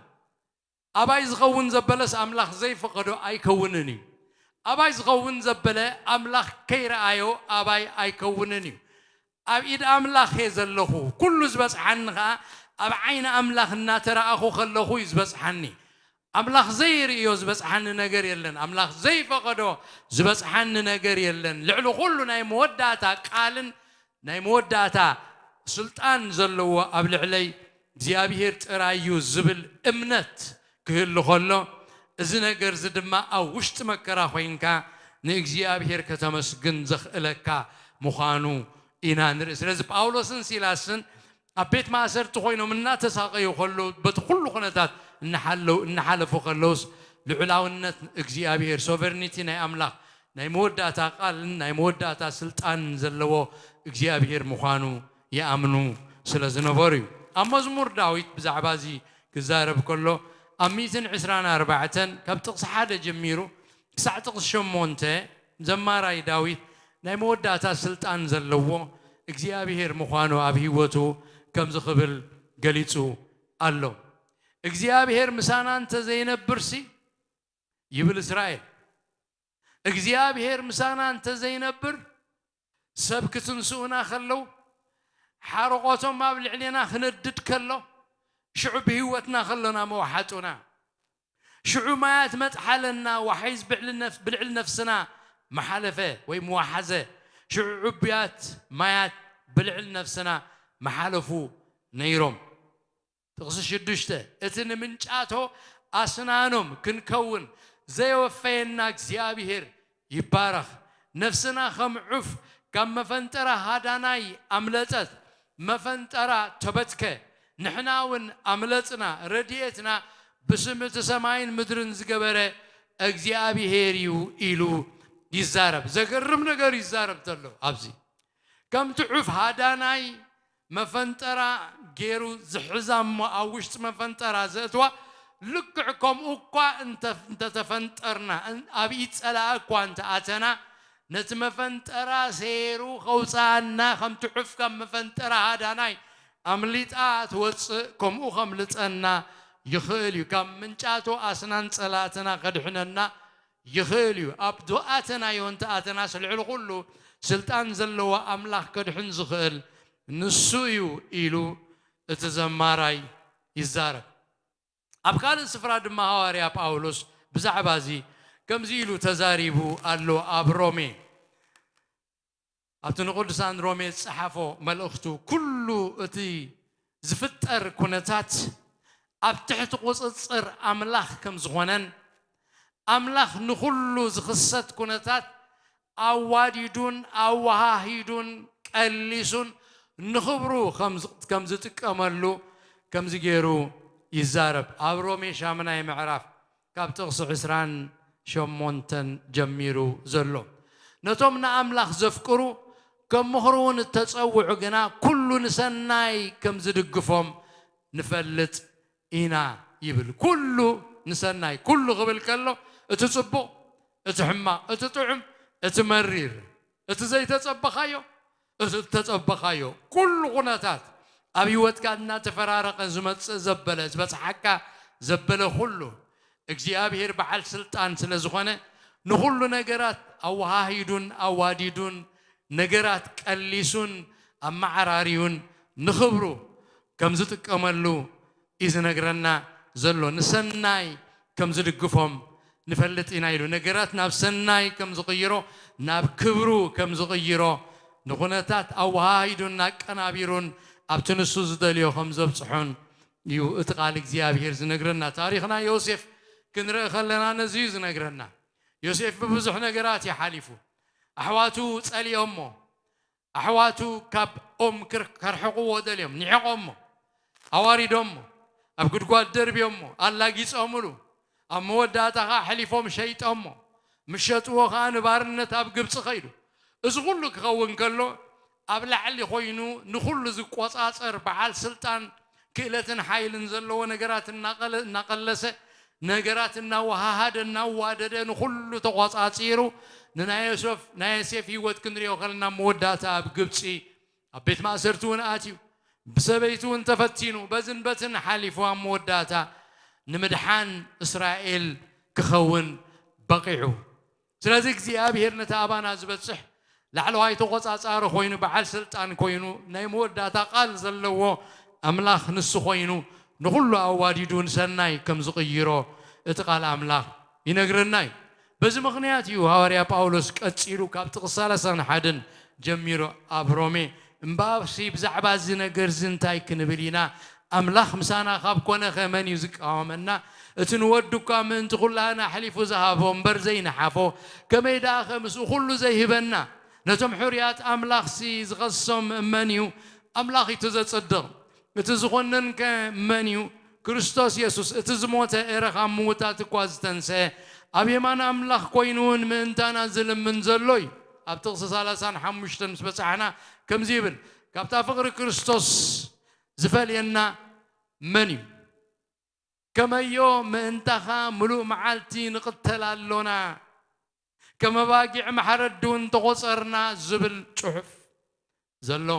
ኣባይ ዝኸውን ዘበለስ ኣምላኽ ዘይፈቐዶ ኣይከውንን እዩ። ኣባይ ዝኸውን ዘበለ ኣምላኽ ከይረኣዮ ኣባይ ኣይከውንን እዩ። ኣብ ኢድ ኣምላኽ እየ ዘለኹ፣ ኩሉ ዝበጽሓኒ ኸኣ ኣብ ዓይኒ ኣምላኽ እናተረኣኹ ከለኹ እዩ ዝበጽሓኒ። ኣምላኽ ዘይርእዮ ዝበጽሓኒ ነገር የለን። ኣምላኽ ዘይፈቐዶ ዝበጽሓኒ ነገር የለን። ልዕሊ ኩሉ ናይ መወዳእታ ቃልን ናይ መወዳእታ ስልጣን ዘለዎ ኣብ ልዕለይ እግዚኣብሔር ጥራይ እዩ ዝብል እምነት ክህሉ ከሎ፣ እዚ ነገር እዚ ድማ ኣብ ውሽጢ መከራ ኮይንካ ንእግዚኣብሔር ከተመስግን ዘኽእለካ ምዃኑ ኢና ንርኢ። ስለዚ ጳውሎስን ሲላስን ኣብ ቤት ማእሰርቲ ኮይኖም እናተሳቐዩ ከለዉ፣ በቲ ኩሉ ኩነታት እናሓለው-፣ እናሓለፉ ከለዉስ፣ ልዑላውነት እግዚኣብሔር፣ ሶቨርኒቲ ናይ ኣምላኽ፣ ናይ መወዳእታ ቃልን ናይ መወዳእታ ስልጣን ዘለዎ እግዚኣብሔር ምዃኑ ይኣምኑ ስለ ዝነበሩ እዩ። ኣብ መዝሙር ዳዊት ብዛዕባ እዚ ክዛረብ ከሎ፣ ኣብ ሚእትን ዕስራን ኣርባዕተን ካብ ጥቕሲ ሓደ ጀሚሩ ክሳዕ ጥቕሲ ሸሞንተ፣ ዘማራይ ዳዊት ናይ መወዳእታ ስልጣን ዘለዎ እግዚኣብሔር ምዃኑ ኣብ ህይወቱ ከምዚ ክብል ገሊጹ ኣሎ። እግዚኣብሔር ምሳና እንተ ዘይነብርሲ፣ ይብል እስራኤል፣ እግዚኣብሔር ምሳና እንተ ዘይነብር፣ ሰብ ክትንስኡና ከለዉ፣ ሓርቖቶም ኣብ ልዕሌና ክነድድ ከሎ፣ ሽዑ ብህይወትና ከሎና መውሓጡና። ሽዑ ማያት መጥሓለና፣ ዋሒዝ ብዕሊ ነፍ-፣ ብልዕሊ ነፍስና መሓለፈ ወይ መዋሓዘ። ሽዑ ዕቡያት ማያት ብልዕሊ ነፍስና መሓለፉ ነይሮም። ጥቕሲ ሽዱሽተ፣ እቲ ንምንጫቶ ኣስናኖም ክንከውን ዘየወፈየና እግዚኣብሔር ይባረኽ። ነፍስና ከም ዑፍ ካብ መፈንጠራ ሃዳናይ ኣምለጠት፣ መፈንጠራ ተበትከ፣ ንሕና እውን ኣምለጽና። ረድኤትና ብስም እቲ ሰማይን ምድርን ዝገበረ እግዚኣብሔር እዩ ኢሉ ይዛረብ። ዘገርም ነገር ይዛረብ ዘሎ ኣብዚ። ከምቲ ዑፍ ሃዳናይ መፈንጠራ ገይሩ ዝሕዛ እሞ ኣብ ውሽጢ መፈንጠራ ዘእትዋ፣ ልክዕ ከምኡ እኳ እንተ-፣ እንተተፈንጠርና፣ እን-፣ ኣብ ኢድ ጸላኢ እኳ እንተኣተና፣ ነቲ መፈንጠራ ሰይሩ ከውጽኣና፣ ከምቲ ዑፍ ካብ መፈንጠራ ሃዳናይ ኣምሊጣ ትወጽእ፣ ከምኡ ከምልጸና ይኽእል እዩ። ካብ ምንጫቶ ኣስናን ጸላእትና ከድሕነና ይኽእል እዩ። ኣብ ዝኣተናዮ እንተኣተናስ ልዕሊ ኩሉ ስልጣን ዘለዎ ኣምላኽ ከድሕን ዝኽእል ንሱ እዩ ኢሉ እቲ ዘማራይ ይዛረብ። ኣብ ካልእ ስፍራ ድማ ሃዋርያ ጳውሎስ ብዛዕባ እዚ ከምዚ ኢሉ ተዛሪቡ ኣሎ። ኣብ ሮሜ፣ ኣብቲ ንቅዱሳን ሮሜ ዝጸሓፎ መልእኽቱ፣ ኩሉ እቲ ዝፍጠር ኩነታት ኣብ ትሕቲ ቁጽጽር ኣምላኽ ከም ዝኾነን፣ ኣምላኽ ንኹሉ ዝኽሰት ኩነታት ኣዋዲዱን ኣወሃሂዱን ቀሊሱን ንኽብሩ ከም ዝ-፣ ከም ዝጥቀመሉ ከምዚ ገይሩ ይዛረብ። ኣብ ሮሜ ሻምናይ ምዕራፍ ካብ ጥቕሲ ዕስራን ሸሞንተን ጀሚሩ ዘሎ። ነቶም ንኣምላኽ ዘፍቅሩ፣ ከም ምኽሩ እውን እተጸውዑ ግና፣ ኩሉ ንሰናይ ከም ዝድግፎም ንፈልጥ ኢና ይብል። ኩሉ ንሰናይ፣ ኩሉ ክብል ከሎ፣ እቲ ጽቡቕ፣ እቲ ሕማቕ፣ እቲ ጥዑም፣ እቲ መሪር፣ እቲ ዘይተጸበኻዮ፣ እቲ እተጸበኻዮ፣ ኩሉ ኩነታት ኣብ ህይወትካ እናተፈራረቐ ዝመጽእ ዘበለ ዝበጽሓካ ዘበለ ኩሉ እግዚኣብሔር በዓል ስልጣን ስለ ዝኾነ ንኹሉ ነገራት ኣወሃሂዱን ኣዋዲዱን ነገራት ቀሊሱን ኣመዓራርዩን ንኽብሩ ከም ዝጥቀመሉ እዩ ዝነግረና ዘሎ። ንሰናይ ከም ዝድግፎም ንፈልጥ ኢና ኢሉ። ነገራት ናብ ሰናይ ከም ዝቕይሮ፣ ናብ ክብሩ ከም ዝቕይሮ፣ ንኹነታት ኣወሃሂዱን ኣቀናቢሩን ኣብቲ ንሱ ዝደልዮ ከም ዘብጽሖን እዩ እቲ ቃል እግዚኣብሔር ዝነግረና። ታሪኽና ዮሴፍ ክንርኢ ከለና ነዚ እዩ ዝነግረና። ዮሴፍ ብብዙሕ ነገራት እዩ ሓሊፉ። ኣሕዋቱ ጸሊኦሞ፣ ኣሕዋቱ ካብ ኦም ክር-፣ ከርሕቕዎ ደልዮም፣ ንዒቖሞ፣ ኣዋሪዶሞ፣ ኣብ ጉድጓድ ደርብዮሞ፣ ኣላጊጾምሉ፣ ኣብ መወዳእታ ኸኣ ኣሕሊፎም ሸይጦሞ፣ ምስ ሸጥዎ ኸኣ ንባርነት ኣብ ግብጺ ኸይዱ። እዚ ኹሉ ክኸውን ከሎ፣ ኣብ ላዕሊ ኾይኑ ንኹሉ ዝቆጻጸር በዓል ስልጣን፣ ክእለትን ሓይልን ዘለዎ ነገራት እናቐለ-፣ እናቐለሰ፣ ነገራት እናወሃሃደ፣ እናዋደደ፣ ንኹሉ ተቆጻጺሩ፣ ንናይ ዮሴፍ፣ ናይ ዮሴፍ ህይወት ክንሪኦ ከለና፣ መወዳእታ ኣብ ግብጺ፣ ኣብ ቤት ማእሰርቲ እውን ኣትዩ፣ ብሰበይቲ እውን ተፈቲኑ፣ በዝን በትን ሓሊፉ፣ ኣብ መወዳእታ ንምድሓን እስራኤል ክኸውን በቒዑ። ስለዚ እግዚኣብሔር ነቲ ኣባና ዝበጽሕ ላዕለዋይ ተቆጻጻሪ ኮይኑ፣ በዓል ስልጣን ኮይኑ፣ ናይ መወዳእታ ቃል ዘለዎ ኣምላኽ ንሱ ኮይኑ፣ ንኹሉ ኣዋዲዱ ንሰናይ ከም ዝቕይሮ እቲ ቃል ኣምላኽ ይነግረና እዩ። በዚ ምኽንያት እዩ ሃዋርያ ጳውሎስ ቀጺሉ ካብ ጥቕሲ ሰላሳን ሓደን ጀሚሩ ኣብ ሮሜ፣ እምበኣርሲ ብዛዕባ እዚ ነገር እዚ እንታይ ክንብል ኢና? ኣምላኽ ምሳና ካብ ኮነ ኸ መን እዩ ዝቃወመና? እቲ ንወዱ እኳ ምእንቲ ኹላህና ኣሕሊፉ ዝሃቦ እምበር ዘይነሓፎ፣ ከመይ ደኣ ኸ ምስኡ ኹሉ ዘይህበና? ነቶም ሕሩያት ኣምላኽሲ ዝኸሶም መን እዩ? ኣምላኽ እዩ እቲ ዘጽድቕ። እቲ ዝኾነን ከ መን እዩ? ክርስቶስ የሱስ፣ እቲ ዝሞተ፣ ኤረ ካብ ምዉታት እኳ ዝተንስአ፣ ኣብ የማን ኣምላኽ ኮይኑ እውን ምእንታና ዝልምን ዘሎ እዩ። ኣብ ጥቕሲ ሰላሳን ሓሙሽተን ምስ በጻሕና ከምዚ ይብል፣ ካብታ ፍቕሪ ክርስቶስ ዝፈልየና መን እዩ? ከመዮ ምእንታኻ ምሉእ መዓልቲ ንቕተል ኣሎና፣ ከም ኣባጊዕ ማሕረዲ እውን ተቖጸርና ዝብል ጽሑፍ ዘሎ።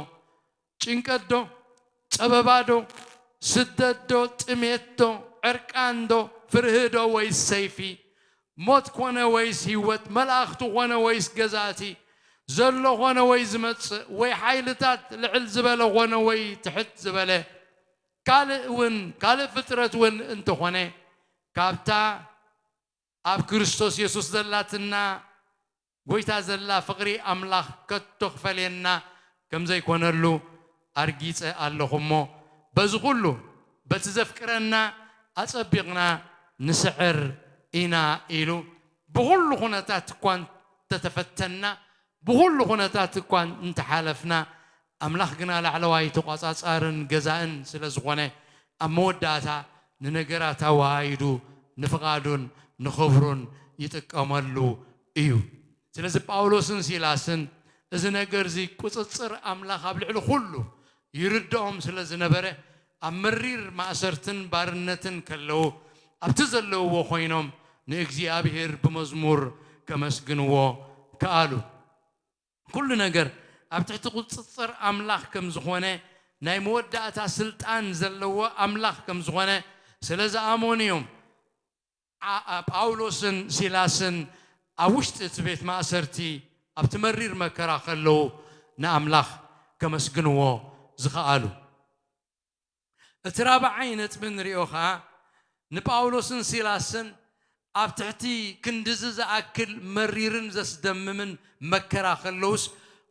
ጭንቀት ዶ? ጸበባ ዶ? ስደት ዶ? ጥሜት ዶ? ዕርቃን ዶ? ፍርሂ ዶ? ወይስ ሰይፊ? ሞት ኮነ ወይስ ህይወት? መላእኽቲ ኮነ ወይስ ገዛእቲ? ዘሎ ኮነ ወይ ዝመጽእ? ወይ ሓይልታት ልዕል ዝበለ ኮነ ወይ ትሕት ዝበለ? ካልእ እውን፣ ካልእ ፍጥረት እውን እንተኾነ፣ ካብታ ኣብ ክርስቶስ የሱስ ዘላትና ጎይታ ዘላ ፍቕሪ ኣምላኽ ከቶ ክፈልየና ከም ዘይኮነሉ ኣርጊጸ ኣለኹ እሞ፣ በዚ ኩሉ በቲ ዘፍቅረና ኣጸቢቕና ንስዕር ኢና ኢሉ። ብኹሉ ኩነታት እኳ እንተተፈተንና፣ ብኹሉ ኩነታት እኳ እንተሓለፍና፣ ኣምላኽ ግና ላዕለዋይ ተቋጻጻርን ገዛእን ስለ ዝኾነ፣ ኣብ መወዳእታ ንነገራት ኣወሃሂዱ ንፍቓዱን ንኽብሩን ይጥቀመሉ እዩ። ስለዚ ጳውሎስን ሲላስን እዚ ነገር እዚ ቁጽጽር ኣምላኽ ኣብ ልዕሊ ኩሉ ይርድኦም ስለ ዝነበረ፣ ኣብ መሪር ማእሰርትን ባርነትን ከለዉ፣ ኣብቲ ዘለውዎ ኮይኖም ንእግዚኣብሔር ብመዝሙር ከመስግንዎ ከኣሉ። ኩሉ ነገር ኣብ ትሕቲ ቁጽጽር ኣምላኽ ከም ዝኾነ፣ ናይ መወዳእታ ስልጣን ዘለዎ ኣምላኽ ከም ዝኾነ ስለ ዝኣመኑ እዮም። ዓ-፣ ጳውሎስን ሲላስን ኣብ ውሽጢ እቲ ቤት ማእሰርቲ ኣብቲ መሪር መከራ ከለዉ ንኣምላኽ ከመስግንዎ ዝኸኣሉ። እቲ ራብዓይ ነጥቢ ንሪኦ ኸኣ፣ ንጳውሎስን ሲላስን ኣብ ትሕቲ ክንድዚ ዝኣክል መሪርን ዘስደምምን መከራ ከለዉስ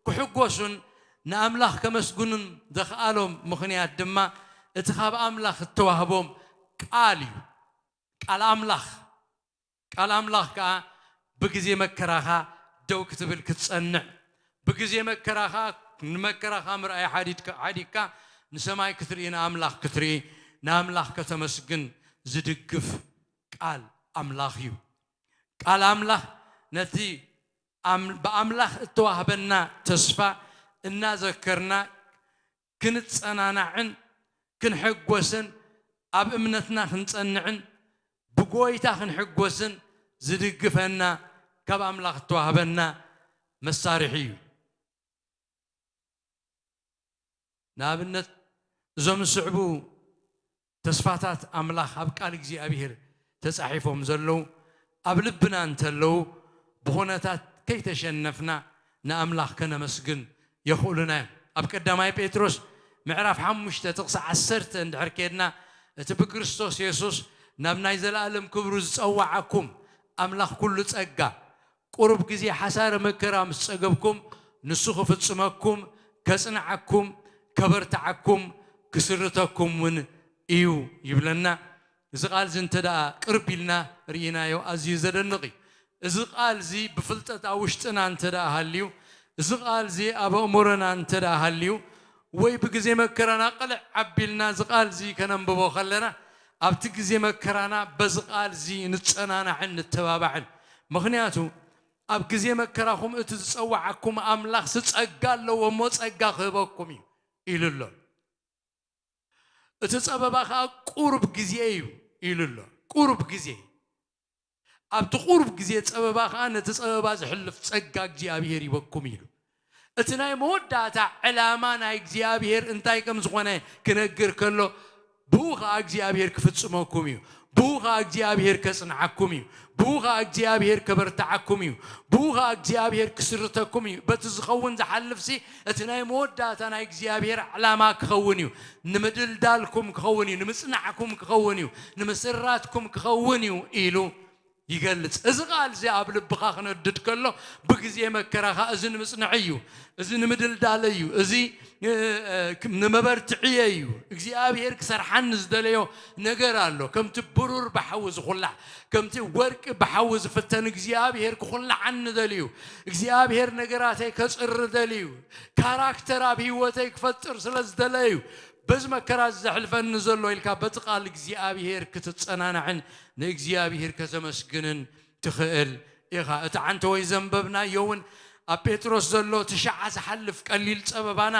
ክሕጎሱን ንኣምላኽ ከመስግኑን ዘኽኣሎም ምኽንያት ድማ እቲ ካብ ኣምላኽ እተዋህቦም ቃል እዩ። ቃል ኣምላኽ። ቃል ኣምላኽ ከኣ ብግዜ መከራኻ ደው ክትብል ክትጸንዕ፣ ብግዜ መከራኻ ንመከራኻ ምርኣይ ሓዲድካ፣ ሓዲግካ ንሰማይ ክትርኢ፣ ንኣምላኽ ክትርኢ፣ ንኣምላኽ ከተመስግን ዝድግፍ ቃል ኣምላኽ እዩ። ቃል ኣምላኽ ነቲ ኣም-፣ ብኣምላኽ እተዋህበና ተስፋ እናዘከርና ክንጸናናዕን ክንሕጎስን ኣብ እምነትና ክንጸንዕን ብጎይታ ክንሕጎስን ዝድግፈና ካብ ኣምላኽ እተዋህበና መሳርሒ እዩ። ንኣብነት እዞም ዝስዕቡ ተስፋታት ኣምላኽ ኣብ ቃል እግዚኣብሔር ተጻሒፎም ዘለዉ ኣብ ልብና እንተለዉ፣ ብኹነታት ከይተሸነፍና ንኣምላኽ ከነመስግን የኽእሉና እዮም። ኣብ ቀዳማይ ጴጥሮስ ምዕራፍ ሓሙሽተ ጥቕሲ ዓሰርተ እንድሕር ኬድና፣ እቲ ብክርስቶስ የሱስ ናብ ናይ ዘለኣለም ክብሩ ዝጸዋዓኩም ኣምላኽ ኩሉ ጸጋ፣ ቁሩብ ግዜ ሓሳረ መከራ ምስ ጸገብኩም፣ ንሱ ክፍጽመኩም፣ ከጽንዓኩም፣ ከበርትዓኩም፣ ክስርተኩም እውን እዩ ይብለና። እዚ ቃል እዚ እንተ ደኣ ቅርብ ኢልና ርኢናዮ፣ ኣዝዩ ዘደንቕ እዩ። እዚ ቃል እዚ ብፍልጠት ኣብ ውሽጥና እንተ ደኣ ሃልዩ፣ እዚ ቃል እዚ ኣብ ኣእምሮና እንተ ደኣ ሃልዩ፣ ወይ ብግዜ መከራና ቅልዕ ኣቢልና እዚ ቃል እዚ ከነንብቦ ከለና፣ ኣብቲ ግዜ መከራና በዚ ቃል እዚ ንጸናናዕን ንተባባዕን። ምኽንያቱ፣ ኣብ ግዜ መከራኹም እቲ ዝጸዋዓኩም ኣምላኽሲ ጸጋ ኣለዎ እሞ ጸጋ ክህበኩም እዩ ኢሉ ኣሎ። እቲ ጸበባ ከኣ ቁሩብ ግዜ እዩ ኢሉ ኣሎ። ቁሩብ ግዜ። ኣብቲ ቁሩብ ግዜ ጸበባ ከኣ ነቲ ጸበባ ዝሕልፍ ጸጋ እግዚኣብሔር ይበኩም ኢሉ። እቲ ናይ መወዳእታ ዕላማ ናይ እግዚኣብሔር እንታይ ከም ዝኾነ ክነግር ከሎ፣ ብኡ ኸዓ እግዚኣብሔር ክፍጽመኩም እዩ። ብኡ ኸዓ እግዚኣብሔር ከጽንዓኩም እዩ። ብኡ ኸዓ እግዚኣብሔር ከበርትዓኩም እዩ። ብኡ ኸዓ እግዚኣብሔር ክስርተኩም እዩ። በቲ ዝኸውን ዝሓልፍሲ እቲ ናይ መወዳእታ ናይ እግዚኣብሔር ዕላማ ክኸውን እዩ። ንምድልዳልኩም ክኸውን እዩ። ንምጽናዕኩም ክኸውን እዩ። ንምስራትኩም ክኸውን እዩ ኢሉ ይገልጽ። እዚ ቃል እዚ ኣብ ልብኻ ክነድድ ከሎ፣ ብግዜ መከራኻ እዚ ንምጽንዒ እዩ፣ እዚ ንምድልዳለ እዩ፣ እዚ፣ እ፣ እ፣ ክ-፣ ንመበርትዕየ እዩ። እግዚኣብሔር ክሰርሓኒ ዝደለዮ ነገር ኣሎ። ከምቲ ብሩር ብሓዊ ዝኹላዕ፣ ከምቲ ወርቂ ብሓዊ ዝፍተን እግዚኣብሔር ክኹላዓኒ ደልዩ። እግዚኣብሔር ነገራተይ ከጽሪ ደልዩ። ካራክተር ኣብ ህይወተይ ክፈጥር ስለ ዝደለዩ፣ በዚ መከራ እዚ ዘሕልፈኒ ዘሎ ኢልካ በቲ ቃል እግዚኣብሔር ክትጸናናዕን ንእግዚኣብሔር ከተመስግንን ትኽእል ኢኻ። እቲ ዓንተወይ ዘንበብናዮ እውን ኣብ ጴጥሮስ ዘሎ እቲ ሸዓ ዝሓልፍ ቀሊል ጸበባና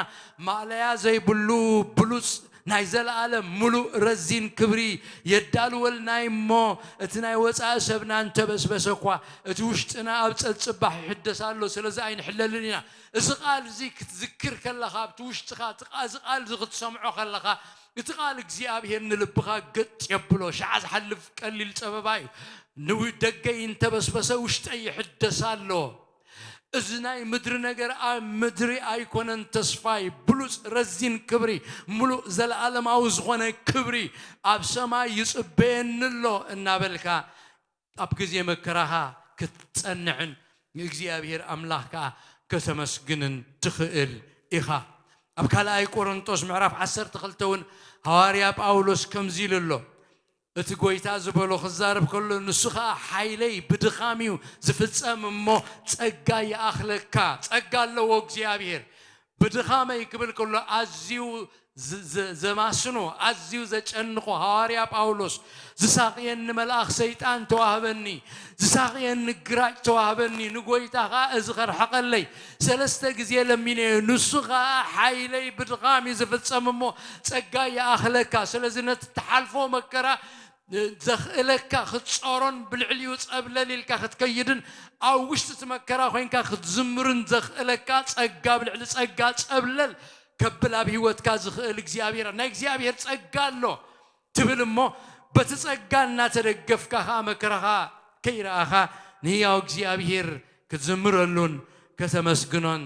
ማእለያ ዘይብሉ ብሉጽ ናይ ዘለኣለም ምሉእ ረዚን ክብሪ የዳልወልና እሞ፣ እቲ ናይ ወጻኢ ሰብና እንተበስበሰ እኳ፣ እቲ ውሽጥና ኣብ ጸጽባሕ ይሕደስ ኣሎ። ስለዚ ኣይንሕለልን ኢና። እዚ ቃል እዚ ክትዝክር ከለኻ፣ ኣብቲ ውሽጥኻ እቲ ቃ-፣ እዚ ቃል እዚ ክትሰምዖ ከለኻ፣ እቲ ቃል እግዚኣብሔር ንልብኻ ገጥ የብሎ። ሸዓ ዝሓልፍ ቀሊል ጸበባ እዩ። ንው-፣ ደገይ እንተበስበሰ ውሽጠይ ይሕደስ ኣሎ። እዚ ናይ ምድሪ ነገር ኣብ ምድሪ ኣይኮነን ተስፋይ። ብሉጽ ረዚን ክብሪ፣ ምሉእ ዘለኣለማዊ ዝኾነ ክብሪ ኣብ ሰማይ ይጽበየኒ ኣሎ እናበልካ ኣብ ግዜ መከራኻ ክትጸንዕን ንእግዚኣብሔር ኣምላኽ ከኣ ከተመስግንን ትኽእል ኢኻ። ኣብ ካልኣይ ቆሮንጦስ ምዕራፍ ዓሰርተ ክልተ እውን ሃዋርያ ጳውሎስ ከምዚ ኢሉ ኣሎ። እቲ ጐይታ ዝበሎ ክዛረብ ከሎ፣ ንሱ ኸኣ ሓይለይ ብድኻም እዩ ዝፍጸም እሞ ጸጋ ይኣኽለካ። ጸጋ ኣለዎ እግዚኣብሔር። ብድኻመይ ክብል ከሎ ኣዝዩ ዝ-፣ ዝ-፣ ዘማስኖ፣ ኣዝዩ ዘጨንቖ ሃዋርያ ጳውሎስ፣ ዝሳቕየኒ መልኣኽ ሰይጣን ተዋህበኒ፣ ዝሳቕየኒ ግራጭ ተዋህበኒ፣ ንጐይታ ኸኣ እዚ ኸርሕቐለይ ሰለስተ ግዜ ለሚነዮ፣ ንሱ ኸኣ ሓይለይ ብድኻም እዩ ዝፍጸም እሞ ጸጋ ይኣኽለካ። ስለዚ ነቲ እትሓልፎ መከራ ዘኽእለካ ክትጾሮን ብልዕሊኡ ጸብለል ኢልካ ክትከይድን ኣብ ውሽጢ እቲ መከራ ኮይንካ ክትዝምርን ዘኽእለካ ጸጋ ብልዕሊ ጸጋ ጸብለል ከብል ኣብ ህይወትካ ዝኽእል እግዚኣብሔር፣ ናይ እግዚኣብሔር ጸጋ ኣሎ ትብል እሞ በቲ ጸጋ እናተደገፍካ ኸኣ መከራኻ ከይረኣኻ ንህያው እግዚኣብሔር ክትዝምረሉን ከተመስግኖን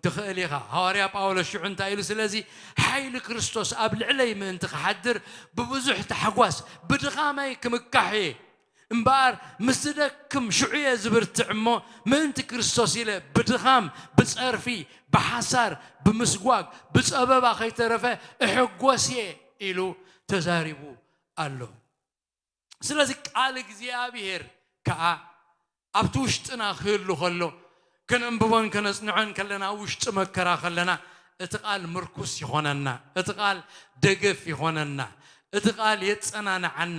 ትኽእል ኢኻ። ሃዋርያ ጳውሎስ ሽዑ እንታይ ኢሉ? ስለዚ ሓይሊ ክርስቶስ ኣብ ልዕለይ ምእንቲ ክሓድር ብብዙሕ ታሕጓስ ብድኻመይ ክምካሕ እየ። እምበኣር ምስ ዝደክም ሽዑ እየ ዝብርትዕ እሞ ምእንቲ ክርስቶስ ኢለ ብድኻም፣ ብጸርፊ፣ ብሓሳር፣ ብምስጓግ፣ ብጸበባ ከይተረፈ እሕጎስ እየ ኢሉ ተዛሪቡ ኣሎ። ስለዚ ቃል እግዚኣብሔር ከኣ ኣብቲ ውሽጥና ክህሉ ከሎ፣ ከነንብቦን ከነጽንዖን ከለና፣ ኣብ ውሽጢ መከራ ከለና፣ እቲ ቃል ምርኩስ ይኾነና፣ እቲ ቃል ደገፍ ይኾነና፣ እቲ ቃል የጸናንዓና።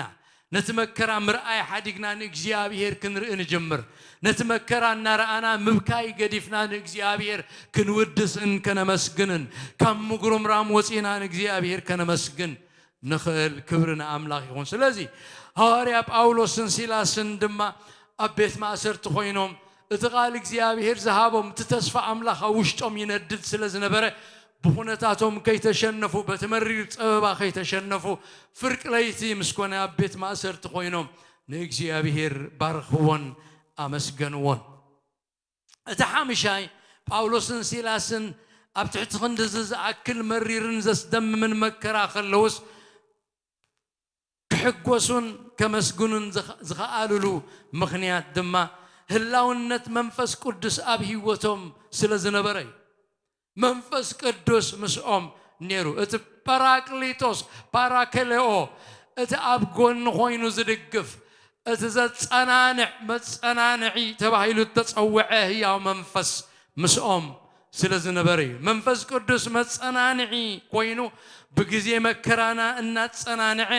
ነቲ መከራ ምርኣይ ሓዲግና ንእግዚኣብሔር ክንርኢ ንጅምር። ነቲ መከራ እናረኣና ምብካይ ገዲፍና ንእግዚኣብሔር ክንውድስን ከነመስግንን፣ ካብ ምጉርምራም ወጺና ንእግዚኣብሔር ከነመስግን ንኽእል። ክብሪ ንኣምላኽ ይኹን። ስለዚ ሃዋርያ ጳውሎስን ሲላስን ድማ ኣብ ቤት ማእሰርቲ ኮይኖም እቲ ቃል እግዚኣብሔር ዝሃቦም እቲ ተስፋ ኣምላኽ ኣብ ውሽጦም ይነድድ ስለ ዝነበረ ብኹነታቶም ከይተሸነፉ፣ በቲ መሪር ጸበባ ከይተሸነፉ፣ ፍርቂ ለይቲ ምስ ኮነ ኣብ ቤት ማእሰርቲ ኮይኖም ንእግዚኣብሔር ባርኽዎን ኣመስገንዎን። እቲ ሓምሻይ፣ ጳውሎስን ሲላስን ኣብ ትሕቲ ክንድዚ ዝኣክል መሪርን ዘስደምምን መከራ ከለውስ፣ ክሕጎሱን ከመስግኑን ዝኸ-፣ ዝኸኣሉሉ ምኽንያት ድማ ህላውነት መንፈስ ቅዱስ ኣብ ህይወቶም ስለ ዝነበረ እዩ። መንፈስ ቅዱስ ምስኦም ነይሩ። እቲ ጳራቅሊጦስ፣ ፓራከሌኦ፣ እቲ ኣብ ጎኒ ኮይኑ ዝድግፍ፣ እቲ ዘጸናንዕ፣ መጸናንዒ ተባሂሉ እተጸውዐ ህያው መንፈስ ምስኦም ስለ ዝነበረ እዩ። መንፈስ ቅዱስ መጸናንዒ ኮይኑ ብግዜ መከራና እናጸናንዐ፣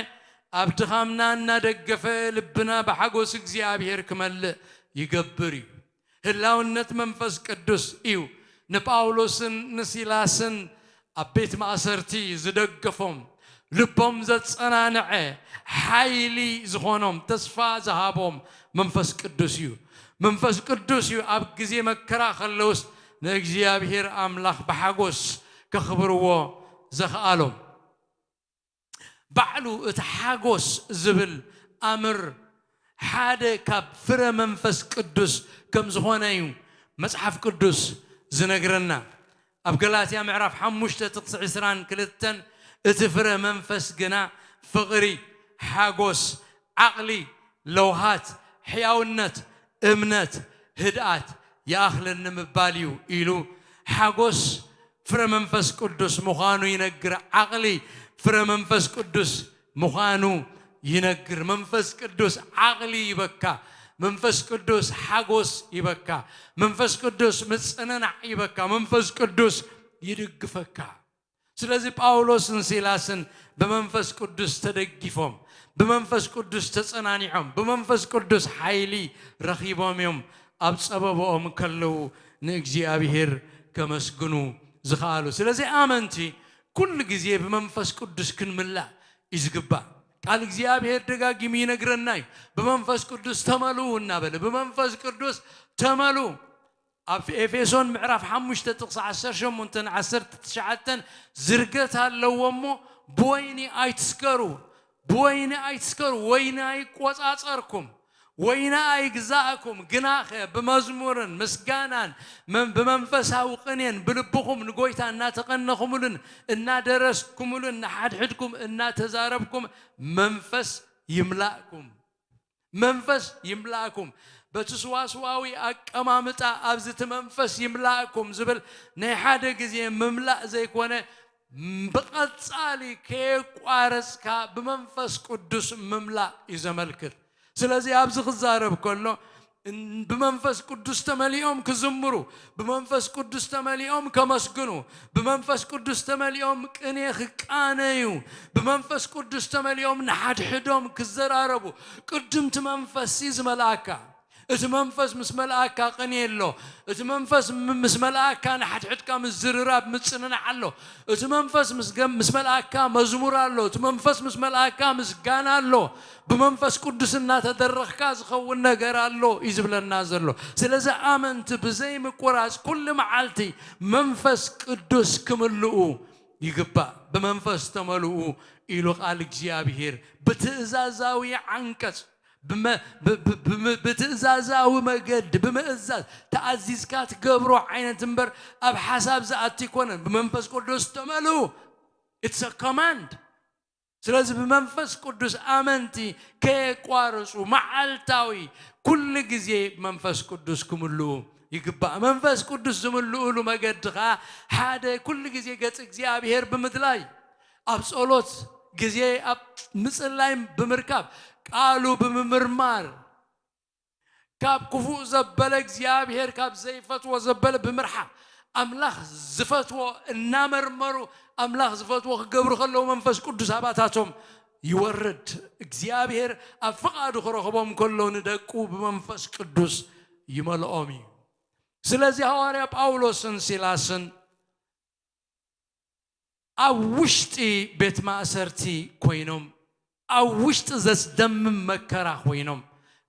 ኣብ ድኻምና እናደገፈ፣ ልብና ብሓጎስ እግዚኣብሔር ክመልእ ይገብር እዩ። ህላውነት መንፈስ ቅዱስ እዩ ንጳውሎስን ንሲላስን ኣብ ቤት ማእሰርቲ ዝደገፎም፣ ልቦም ዘጸናንዐ፣ ሓይሊ ዝኾኖም፣ ተስፋ ዝሃቦም መንፈስ ቅዱስ እዩ። መንፈስ ቅዱስ እዩ ኣብ ግዜ መከራ ከለውስ ንእግዚኣብሔር ኣምላኽ ብሓጎስ ከኽብርዎ ዘኽኣሎም። ባዕሉ እቲ ሓጎስ ዝብል ኣምር ሓደ ካብ ፍረ መንፈስ ቅዱስ ከም ዝኾነ እዩ መጽሓፍ ቅዱስ ዝነግረና። ኣብ ገላትያ ምዕራፍ ሓሙሽተ ጥቕሲ ዕስራን ክልተን፣ እቲ ፍረ መንፈስ ግና ፍቕሪ፣ ሓጎስ፣ ዓቕሊ፣ ለውሃት፣ ሕያውነት፣ እምነት፣ ህድኣት፣ ይኣኽለኒ ምባል እዩ ኢሉ። ሓጎስ ፍረ መንፈስ ቅዱስ ምዃኑ ይነግር። ዓቕሊ ፍረ መንፈስ ቅዱስ ምዃኑ ይነግር። መንፈስ ቅዱስ ዓቕሊ ይበካ። መንፈስ ቅዱስ ሓጎስ ይበካ። መንፈስ ቅዱስ ምጽንናዕ ይበካ። መንፈስ ቅዱስ ይድግፈካ። ስለዚ ጳውሎስን ሲላስን ብመንፈስ ቅዱስ ተደጊፎም፣ ብመንፈስ ቅዱስ ተጸናኒዖም፣ ብመንፈስ ቅዱስ ሓይሊ ረኺቦም እዮም ኣብ ጸበብኦም ከለዉ ንእግዚኣብሔር ከመስግኑ ዝኸኣሉ። ስለዚ ኣመንቲ ኩሉ ግዜ ብመንፈስ ቅዱስ ክንምላእ እዩ ዝግባእ። ቃል እግዚኣብሔር ደጋጊሙ ይነግረና እዩ። ብመንፈስ ቅዱስ ተመልኡ እናበለ፣ ብመንፈስ ቅዱስ ተመልኡ። ኣብ ኤፌሶን ምዕራፍ ሓሙሽተ ጥቕሲ ዓሰርተ ሸሞንተ ዓሰርተ ትሽዓተ ዝርገት ኣለዎ እሞ፣ ብወይኒ ኣይትስከሩ፣ ብወይኒ ኣይትስከሩ፣ ወይኒ ኣይቆጻጸርኩም፣ ወይኒ ኣይግዛእኩም፣ ግናኸ ብመዝሙርን ምስጋናን መን-፣ ብመንፈሳዊ ቅኔን ብልብኹም ንጎይታ እናተቐነኹምሉን እናደረስኩምሉን ንሓድሕድኩም እናተዛረብኩም መንፈስ ይምላእኩም። መንፈስ ይምላእኩም። በቲ ስዋስዋዊ ኣቀማምጣ ኣብዚ እቲ መንፈስ ይምላእኩም ዝብል ናይ ሓደ ግዜ ምምላእ ዘይኮነ፣ ብቐጻሊ ከየቋረጽካ ብመንፈስ ቅዱስ ምምላእ እዩ ዘመልክት። ስለዚ ኣብዚ ክዛረብ ከሎ፣ እን-፣ ብመንፈስ ቅዱስ ተመሊኦም ክዝምሩ፣ ብመንፈስ ቅዱስ ተመሊኦም ከመስግኑ፣ ብመንፈስ ቅዱስ ተመሊኦም ቅኔ ክቃነዩ፣ ብመንፈስ ቅዱስ ተመሊኦም ንሓድሕዶም ክዘራረቡ፣ ቅድም እቲ መንፈስ እዩ ዝመልኣካ። እቲ መንፈስ ምስ መልኣካ ቅኔ ኣሎ። እቲ መንፈስ ም-፣ ምስ መልኣካ ንሓድሕድካ ምዝርራብ ምጽንናዕ ኣሎ። እቲ መንፈስ ምስ ገ-፣ ምስ መልኣካ መዝሙር ኣሎ። እቲ መንፈስ ምስ መልኣካ ምስጋና ኣሎ። ብመንፈስ ቅዱስ እናተደረኽካ ዝኸውን ነገር ኣሎ እዩ ዝብለና ዘሎ። ስለዚ ኣመንቲ ብዘይ ምቁራጽ ኩሉ መዓልቲ መንፈስ ቅዱስ ክምልኡ ይግባእ። ብመንፈስ ተመልኡ ኢሉ ቃል እግዚኣብሔር ብትእዛዛዊ ዓንቀጽ፣ ብመ-፣ ብ-፣ ብ-፣ ብም-፣ ብትእዛዛዊ መገዲ ብምእዛዝ ተኣዚዝካ ትገብሮ ዓይነት እምበር ኣብ ሓሳብ ዝኣቲ ኣይኮነን። ብመንፈስ ቅዱስ ተመልኡ። It's a command። ስለዚ ብመንፈስ ቅዱስ ኣመንቲ ከየቋርጹ መዓልታዊ ኩሉ ግዜ መንፈስ ቅዱስ ክምልኡ ይግባእ። መንፈስ ቅዱስ ዝምልኡሉ መገዲ ኸዓ ሓደ ኩሉ ግዜ ገጽ እግዚኣብሔር ብምድላይ፣ ኣብ ጸሎት ግዜ ኣብ ምጽላይ ብምርካብ፣ ቃሉ ብምምርማር፣ ካብ ክፉእ ዘበለ እግዚኣብሔር ካብ ዘይፈትዎ ዘበለ ብምርሓቕ፣ ኣምላኽ ዝፈትዎ እናመርመሩ፣ ኣምላኽ ዝፈትዎ ክገብሩ ከለዉ መንፈስ ቅዱስ ኣባታቶም ይወርድ። እግዚኣብሔር ኣብ ፍቓዱ ክረኽቦም ከሎ ንደቁ ብመንፈስ ቅዱስ ይመልኦም እዩ። ስለዚ ሃዋርያ ጳውሎስን ሲላስን ኣብ ውሽጢ ቤት ማእሰርቲ ኮይኖም፣ ኣብ ውሽጢ ዘስደምም መከራ ኮይኖም፣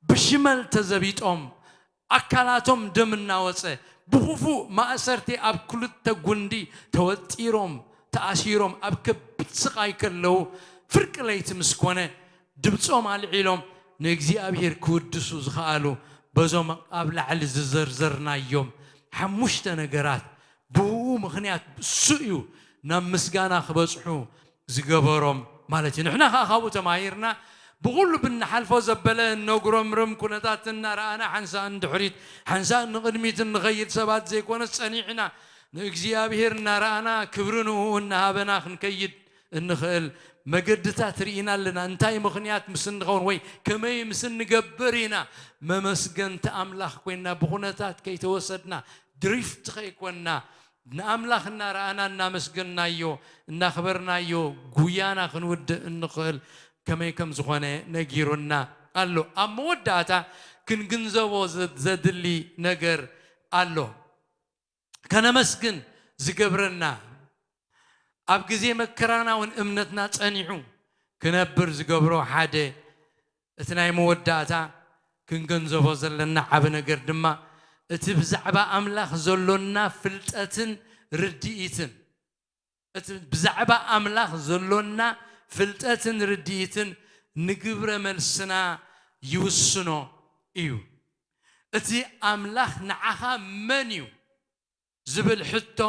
ብሽመል ተዘቢጦም፣ ኣካላቶም ደም እናወጸ፣ ብኽፉእ ማእሰርቲ ኣብ ክልተ ጉንዲ ተወጢሮም፣ ተኣሲሮም ኣብ ከቢድ ስቓይ ከለዉ፣ ፍርቂ ለይቲ ምስ ኮነ፣ ድምጾም ኣልዒሎም ንእግዚኣብሔር ክውድሱ ዝኸኣሉ፣ በዞም ኣብ ላዕሊ ዝዘርዘርናዮም ሓሙሽተ ነገራት፣ ብእኡ ምኽንያት እሱ እዩ ናብ ምስጋና ክበጽሑ ዝገበሮም ማለት እዩ። ንሕና ኸዓ ካብኡ ተማሂርና፣ ብኹሉ ብንሓልፎ ዘበለ እነጉረምርም ኩነታት እናረኣና፣ ሓንሳእ ንድሕሪት ሓንሳእ ንቕድሚት እንኸይድ ሰባት ዘይኮነስ፣ ጸኒዕና ንእግዚኣብሔር እናረኣና፣ ክብሪ ንእኡ እናሃበና ክንከይድ እንኽእል መገድታት ርኢና ኣለና። እንታይ ምኽንያት ምስ እንኸውን ወይ ከመይ ምስ እንገብር ኢና መመስገንቲ ኣምላኽ ኮይና፣ ብኹነታት ከይተወሰድና፣ ድሪፍት ከይኮንና፣ ንኣምላኽ እናረኣና እናመስገንናዮ፣ እናኽበርናዮ ጉያና ክንውድእ እንኽእል ከመይ ከም ዝኾነ ነጊሩና ኣሎ። ኣብ መወዳእታ ክንግንዘቦ ዘ-፣ ዘድሊ ነገር ኣሎ። ከነመስግን ዝገብረና፣ ኣብ ግዜ መከራና እውን እምነትና ጸኒዑ ክነብር ዝገብሮ ሓደ፣ እቲ ናይ መወዳእታ ክንገንዘቦ ዘለና ዓቢ ነገር ድማ፣ እቲ ብዛዕባ ኣምላኽ ዘሎና ፍልጠትን ርድኢትን፣ እቲ ብዛዕባ ኣምላኽ ዘሎና ፍልጠትን ርድኢትን ንግብረ መልስና ይውስኖ እዩ። እቲ ኣምላኽ ንዓኻ መን እዩ ዝብል ሕቶ፣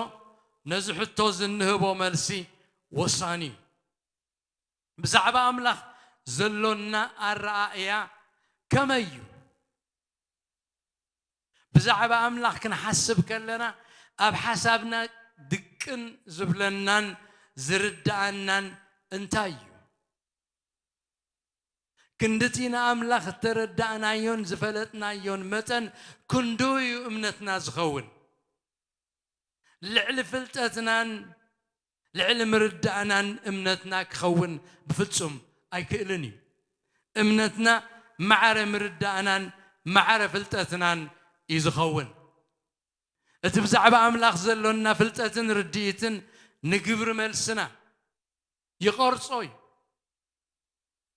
ነዚ ሕቶ ዝንህቦ መልሲ ወሳኒ እዩ። ብዛዕባ ኣምላኽ ዘሎና ኣረኣእያ ከመይ እዩ? ብዛዕባ ኣምላኽ ክንሓስብ ከለና፣ ኣብ ሓሳብና ድቅን ዝብለናን ዝርድኣናን እንታይ እዩ? ክንድቲ ንኣምላኽ እተረዳእናዮን ዝፈለጥናዮን መጠን፣ ክንዱ እዩ እምነትና ዝኸውን። ልዕሊ ፍልጠትናን ልዕሊ ምርዳእናን እምነትና ክኸውን ብፍጹም ኣይክእልን እዩ። እምነትና ማዕረ ምርዳእናን ማዕረ ፍልጠትናን እዩ ዝኸውን። እቲ ብዛዕባ ኣምላኽ ዘሎና ፍልጠትን ርድኢትን ንግብሪ መልስና ይቐርጾ እዩ።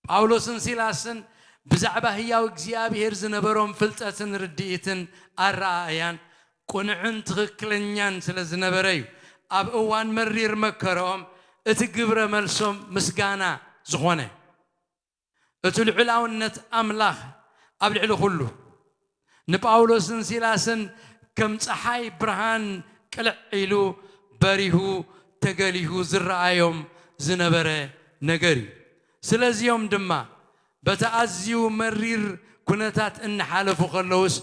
ጳውሎስን ሲላስን ብዛዕባ ህያው እግዚኣብሔር ዝነበሮም ፍልጠትን ርድኢትን ኣረኣእያን ቅኑዕን ትኽክለኛን ስለ ዝነበረ እዩ ኣብ እዋን መሪር መከረኦም እቲ ግብረ መልሶም ምስጋና ዝኾነ። እቲ ልዑላውነት ኣምላኽ ኣብ ልዕሊ ኩሉ ንጳውሎስን ሲላስን ከም ጸሓይ ብርሃን ቅልዕ ኢሉ በሪሁ ተገሊሁ ዝረኣዮም ዝነበረ ነገር እዩ። ስለዚኦም ድማ በቲ ኣዝዩ መሪር ኩነታት እናሓለፉ ከለውስ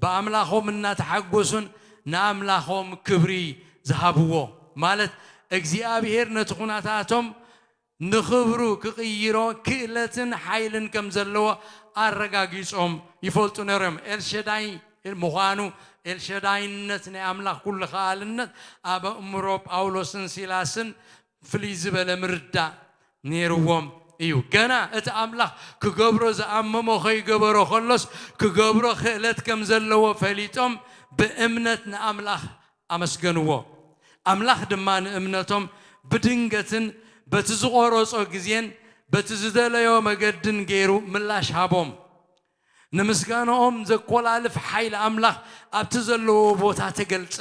ብኣምላኾም እናተሓጎሱን ንኣምላኾም ክብሪ ዝሃብዎ፣ ማለት እግዚኣብሔር ነቲ ኩነታቶም ንኽብሩ ክቕይሮ ክእለትን ሓይልን ከም ዘለዎ ኣረጋጊጾም ይፈልጡ ነይሮም። ኤልሸዳይ ምዃኑ፣ ኤልሸዳይነት ናይ ኣምላኽ ኩሉ ኸኣልነት ኣብ ኣእምሮ ጳውሎስን ሲላስን ፍልይ ዝበለ ምርዳእ ነይርዎም እዩ። ገና እቲ ኣምላኽ ክገብሮ ዝኣመሞ ከይገበሮ ከሎስ ክገብሮ ክእለት ከም ዘለዎ ፈሊጦም ብእምነት ንኣምላኽ ኣመስገንዎ። ኣምላኽ ድማ ንእምነቶም ብድንገትን በቲ ዝቖረጾ ግዜን በቲ ዝደለዮ መገድን ገይሩ ምላሽ ሃቦም። ንምስጋንኦም ዘኮላልፍ ሓይሊ ኣምላኽ ኣብቲ ዘለዎ ቦታ ተገልጸ።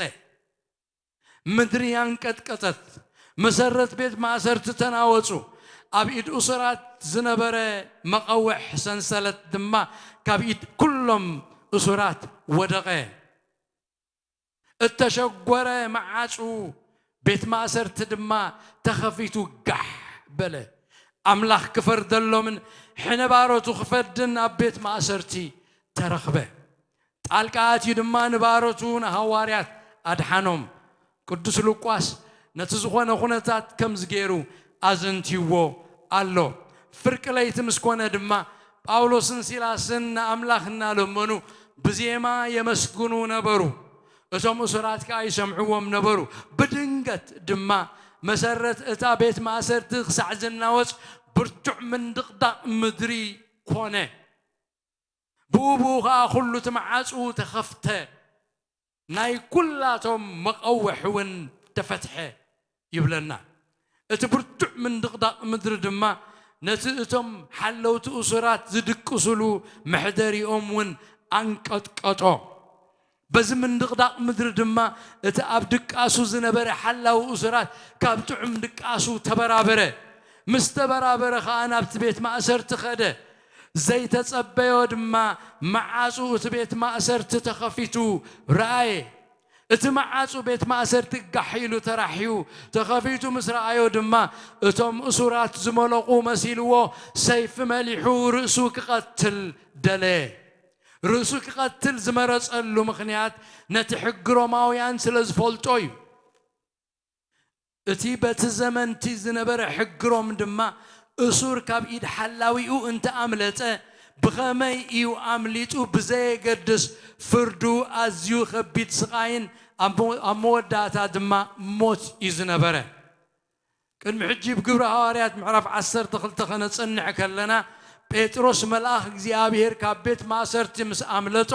ምድሪ ኣንቀጥቀጠት። መሰረት ቤት ማእሰርቲ ተናወጹ። ኣብ ኢድ እሱራት ዝነበረ መቐውሕ ሰንሰለት ድማ ካብ ኢድ ኩሎም እሱራት ወደቐ። እተሸጎረ መዓጹ ቤት ማእሰርቲ ድማ ተኸፊቱ ጋሕ በለ። ኣምላኽ ክፈርደሎምን ሕነ ባሮቱ ክፈርድን ኣብ ቤት ማእሰርቲ ተረኽበ። ጣልቃ ኣትዩ ድማ ንባሮቱ ንሃዋርያት ኣድሓኖም። ቅዱስ ሉቃስ ነቲ ዝኾነ ኩነታት ከምዚ ገይሩ ኣዘንትይዎ ኣሎ። ፍርቂ ለይቲ ምስ ኮነ ድማ ጳውሎስን ሲላስን ንኣምላኽ እናለመኑ ብዜማ የመስግኑ ነበሩ። እቶም እሱራት ከኣ ይሰምዕዎም ነበሩ። ብድንገት ድማ መሰረት እታ ቤት ማእሰርቲ ክሳዕ ዝናወጽ ብርቱዕ ምንድቕዳቕ ምድሪ ኮነ። ብኡ ብኡ ኸኣ ኩሉ እቲ መዓጹ ተኸፍተ፣ ናይ ኩላቶም መቐውሕ እውን ተፈትሐ ይብለና። እቲ ብርቱዕ ምንድቕዳቕ ምድሪ ድማ ነቲ እቶም ሓለውቲ እሱራት ዝድቅሱሉ መሕደሪኦም እውን ኣንቀጥቀጦ። በዚ ምንድቕዳቕ ምድሪ ድማ እቲ ኣብ ድቃሱ ዝነበረ ሓላዊ እሱራት ካብ ጥዑም ድቃሱ ተበራበረ። ምስ ተበራበረ ኸኣ ናብቲ ቤት ማእሰርቲ ኸደ። ዘይተጸበዮ ድማ መዓጹ እቲ ቤት ማእሰርቲ ተኸፊቱ ረኣየ። እቲ መዓጹ ቤት ማእሰርቲ ጋሕ ኢሉ ተራሕዩ ተኸፊቱ ምስ ረኣዮ ድማ እቶም እሱራት ዝመለቑ መሲልዎ ሰይፊ መሊሑ ርእሱ ክቐትል ደለየ። ርእሱ ክቐትል ዝመረጸሉ ምኽንያት ነቲ ሕጊ ሮማውያን ስለ ዝፈልጦ እዩ። እቲ በቲ ዘመንቲ ዝነበረ ሕጊ ሮም ድማ እሱር ካብ ኢድ ሓላዊኡ እንተ ኣምለጠ ብኸመይ እዩ ኣምሊጡ ብዘየገድስ ፍርዱ ኣዝዩ ኸቢድ ስቓይን ኣብ መወዳእታ ድማ ሞት እዩ ዝነበረ። ቅድሚ ሕጂ ብግብሪ ሃዋርያት ምዕራፍ ዓሰርተ ክልተ ኸነጸንዕ ከለና ጴጥሮስ መልኣኽ እግዚኣብሔር ካብ ቤት ማእሰርቲ ምስ ኣምለጦ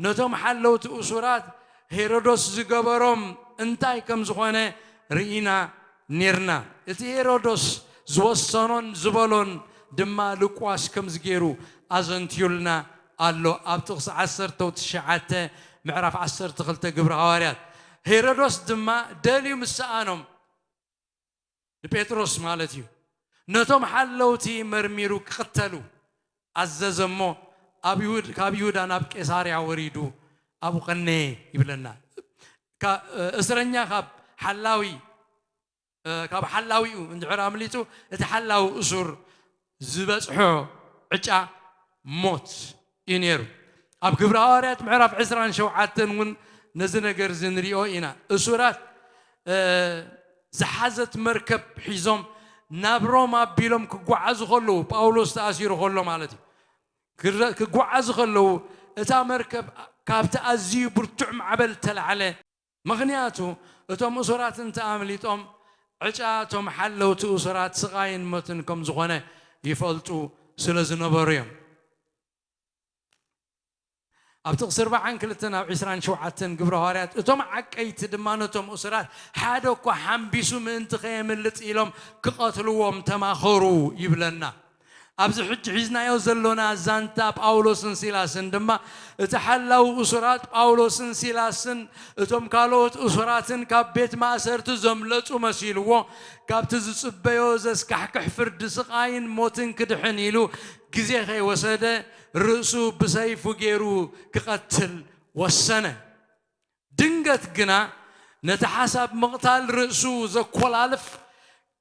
ነቶም ሓለውቲ እሱራት ሄሮዶስ ዝገበሮም እንታይ ከም ዝኾነ ርኢና ኔርና። እቲ ሄሮዶስ ዝወሰኖን ዝበሎን ድማ ልቋስ ከምዚ ገይሩ ኣዘንትዩልና ኣሎ ኣብ ጥቕሲ ዓሰርተ ትሽዓተ ምዕራፍ ዓሰርተ ክልተ ግብሪ ሃዋርያት። ሄሮዶስ ድማ ደልዩ ምስ ሰኣኖም ንጴጥሮስ ማለት እዩ ነቶም ሓለውቲ መርሚሩ ክቕተሉ ኣዘዘ እሞ ኣብ ይሁድ- ካብ ይሁዳ ናብ ቄሳርያ ወሪዱ ኣብኡ ቀነየ ይብለና። ካ- እስረኛ ካብ ሓላዊ ካብ ሓላዊኡ እንድሕር ኣምሊጡ እቲ ሓላዊ እሱር ዝበጽሖ ዕጫ ሞት እዩ ነይሩ። ኣብ ግብሪ ሃዋርያት ምዕራፍ ዕስራን ሸውዓተን እውን ነዚ ነገር እዚ ንሪኦ ኢና። እሱራት ዝሓዘት መርከብ ሒዞም ናብ ሮማ ኣቢሎም ክጓዓዙ ከለዉ ጳውሎስ ተኣሲሩ ከሎ ማለት እዩ። ክጓዓዙ ከለዉ እታ መርከብ ካብቲ ኣዝዩ ብርቱዕ ማዕበል ተላዕለ። ምኽንያቱ እቶም እሱራት እንተ ኣምሊጦም ዕጫ እቶም ሓለውቲ እሱራት ስቓይን ሞትን ከም ዝኾነ ይፈልጡ ስለ ዝነበሩ እዮም። ኣብ ጥቕሲ ኣርባዓን ክልተን ኣብ ዕስራን ሸውዓተን ግብረ ሃዋርያት እቶም ዓቀይቲ ድማ ነቶም እሱራት ሓደ እኳ ሓምቢሱ ምእንቲ ከየምልጥ ኢሎም ክቐትልዎም ተማኸሩ ይብለና። ኣብዚ ሕጂ ሒዝናዮ ዘሎና ዛንታ ጳውሎስን ሲላስን ድማ እቲ ሓላዊ እሱራት ጳውሎስን ሲላስን እቶም ካልኦት እሱራትን ካብ ቤት ማእሰርቲ ዘምለጡ መሲልዎ ካብቲ ዝጽበዮ ዘስካሕክሕ ፍርዲ ስቓይን ሞትን ክድሕን ኢሉ ግዜ ከይወሰደ ርእሱ ብሰይፉ ገይሩ ክቐትል ወሰነ። ድንገት ግና ነቲ ሓሳብ ምቕታል ርእሱ ዘኮላልፍ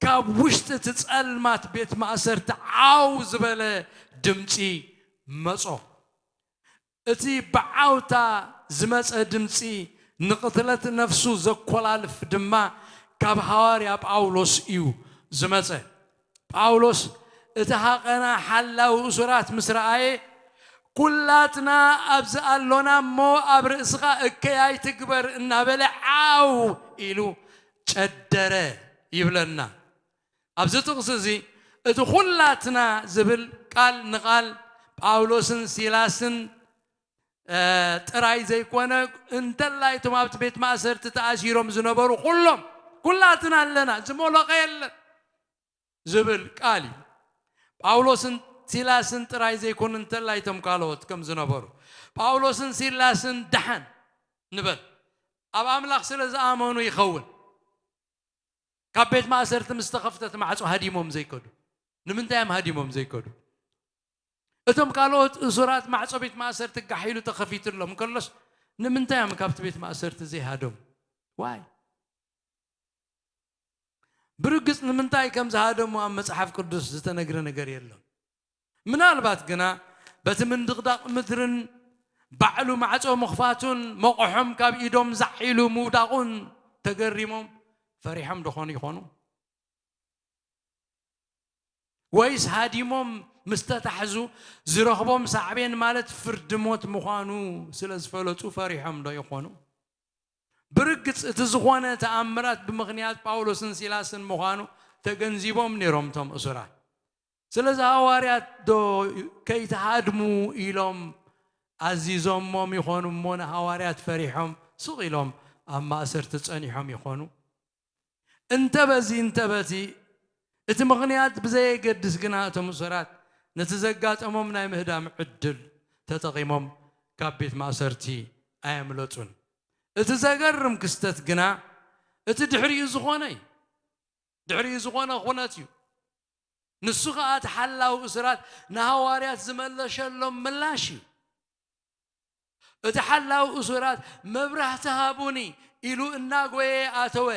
ካብ ውሽጢ እቲ ጸልማት ቤት ማእሰርቲ ዓው ዝበለ ድምጺ መጾ። እቲ ብዓውታ ዝመጸ ድምጺ ንቕትለት ነፍሱ ዘኮላልፍ ድማ ካብ ሃዋርያ ጳውሎስ እዩ ዝመጸ። ጳውሎስ እቲ ሃቐና ሓላዊ እሱራት ምስ ረኣየ፣ "ኩላትና ኣብዚ ኣሎና እሞ ኣብ ርእስኻ እከይ ኣይትግበር" እናበለ ዓው ኢሉ ጨደረ ይብለና። ኣብዚ ጥቕሲ እዚ እቲ ኩላትና ዝብል ቃል ንቓል ጳውሎስን ሲላስን ጥራይ ዘይኮነ እንተላይ እቶም ኣብቲ ቤት ማእሰርቲ ተኣሲሮም ዝነበሩ ኩሎም ኩላትና ኣለና፣ ዝሞለቐ የለን ዝብል ቃል እዩ። ጳውሎስን ሲላስን ጥራይ ዘይኮኑ እንተላይ እቶም ካልኦት ከም ዝነበሩ ጳውሎስን ሲላስን ደሓን ንበል ኣብ ኣምላኽ ስለ ዝኣመኑ ይኸውን። ካብ ቤት ማእሰርቲ ምስ ተኸፍተት ማዕጾ ሃዲሞም ዘይከዱ ንምንታይ እዮም ሃዲሞም ዘይከዱ? እቶም ካልኦት እሱራት ማዕጾ ቤት ማእሰርቲ ጋሕ ኢሉ ተኸፊትሎም ከሎስ ንምንታይ እዮም ካብቲ ቤት ማእሰርቲ ዘይሃደሙ? ዋይ ብርግጽ ንምንታይ ከም ዝሃደሙ ኣብ መጽሓፍ ቅዱስ ዝተነግረ ነገር የለን። ምናልባት ግና በቲ ምንድቕዳቕ ምድርን ባዕሉ ማዕጾ ምኽፋቱን መቑሖም ካብ ኢዶም ዛሕ ኢሉ ምውዳቑን ተገሪሞም ፈሪሖም ደኾኑ ይኾኑ? ወይስ ሃዲሞም ምስ ተታሕዙ ዝረኽቦም ሳዕቤን ማለት ፍርዲ ሞት ምዃኑ ስለ ዝፈለጡ ፈሪሖም ዶ ይኾኑ? ብርግጽ እቲ ዝኾነ ተኣምራት ብምኽንያት ጳውሎስን ሲላስን ምዃኑ ተገንዚቦም ነይሮም እቶም እሱራት። ስለዚ ሃዋርያት ዶ ከይትሃድሙ ኢሎም ኣዚዞሞም ይኾኑ እሞ ንሃዋርያት ፈሪሖም ስቕ ኢሎም ኣብ ማእሰርቲ ጸኒሖም ይኾኑ? እንተ በዚ እንተ በቲ እቲ ምኽንያት ብዘየገድስ ግና እቶም እሱራት ነቲ ዘጋጠሞም ናይ ምህዳም ዕድል ተጠቒሞም ካብ ቤት ማእሰርቲ ኣየምለጡን። እቲ ዘገርም ክስተት ግና እቲ ድሕሪኡ ዝኾነ እዩ። ድሕሪኡ ዝኾነ ኩነት እዩ። ንሱ ኸኣ እቲ ሓላዊ እሱራት ንሃዋርያት ዝመለሸሎም ምላሽ እዩ። እቲ ሓላዊ እሱራት መብራህቲ ሃቡኒ ኢሉ እናጎየ ኣተወ።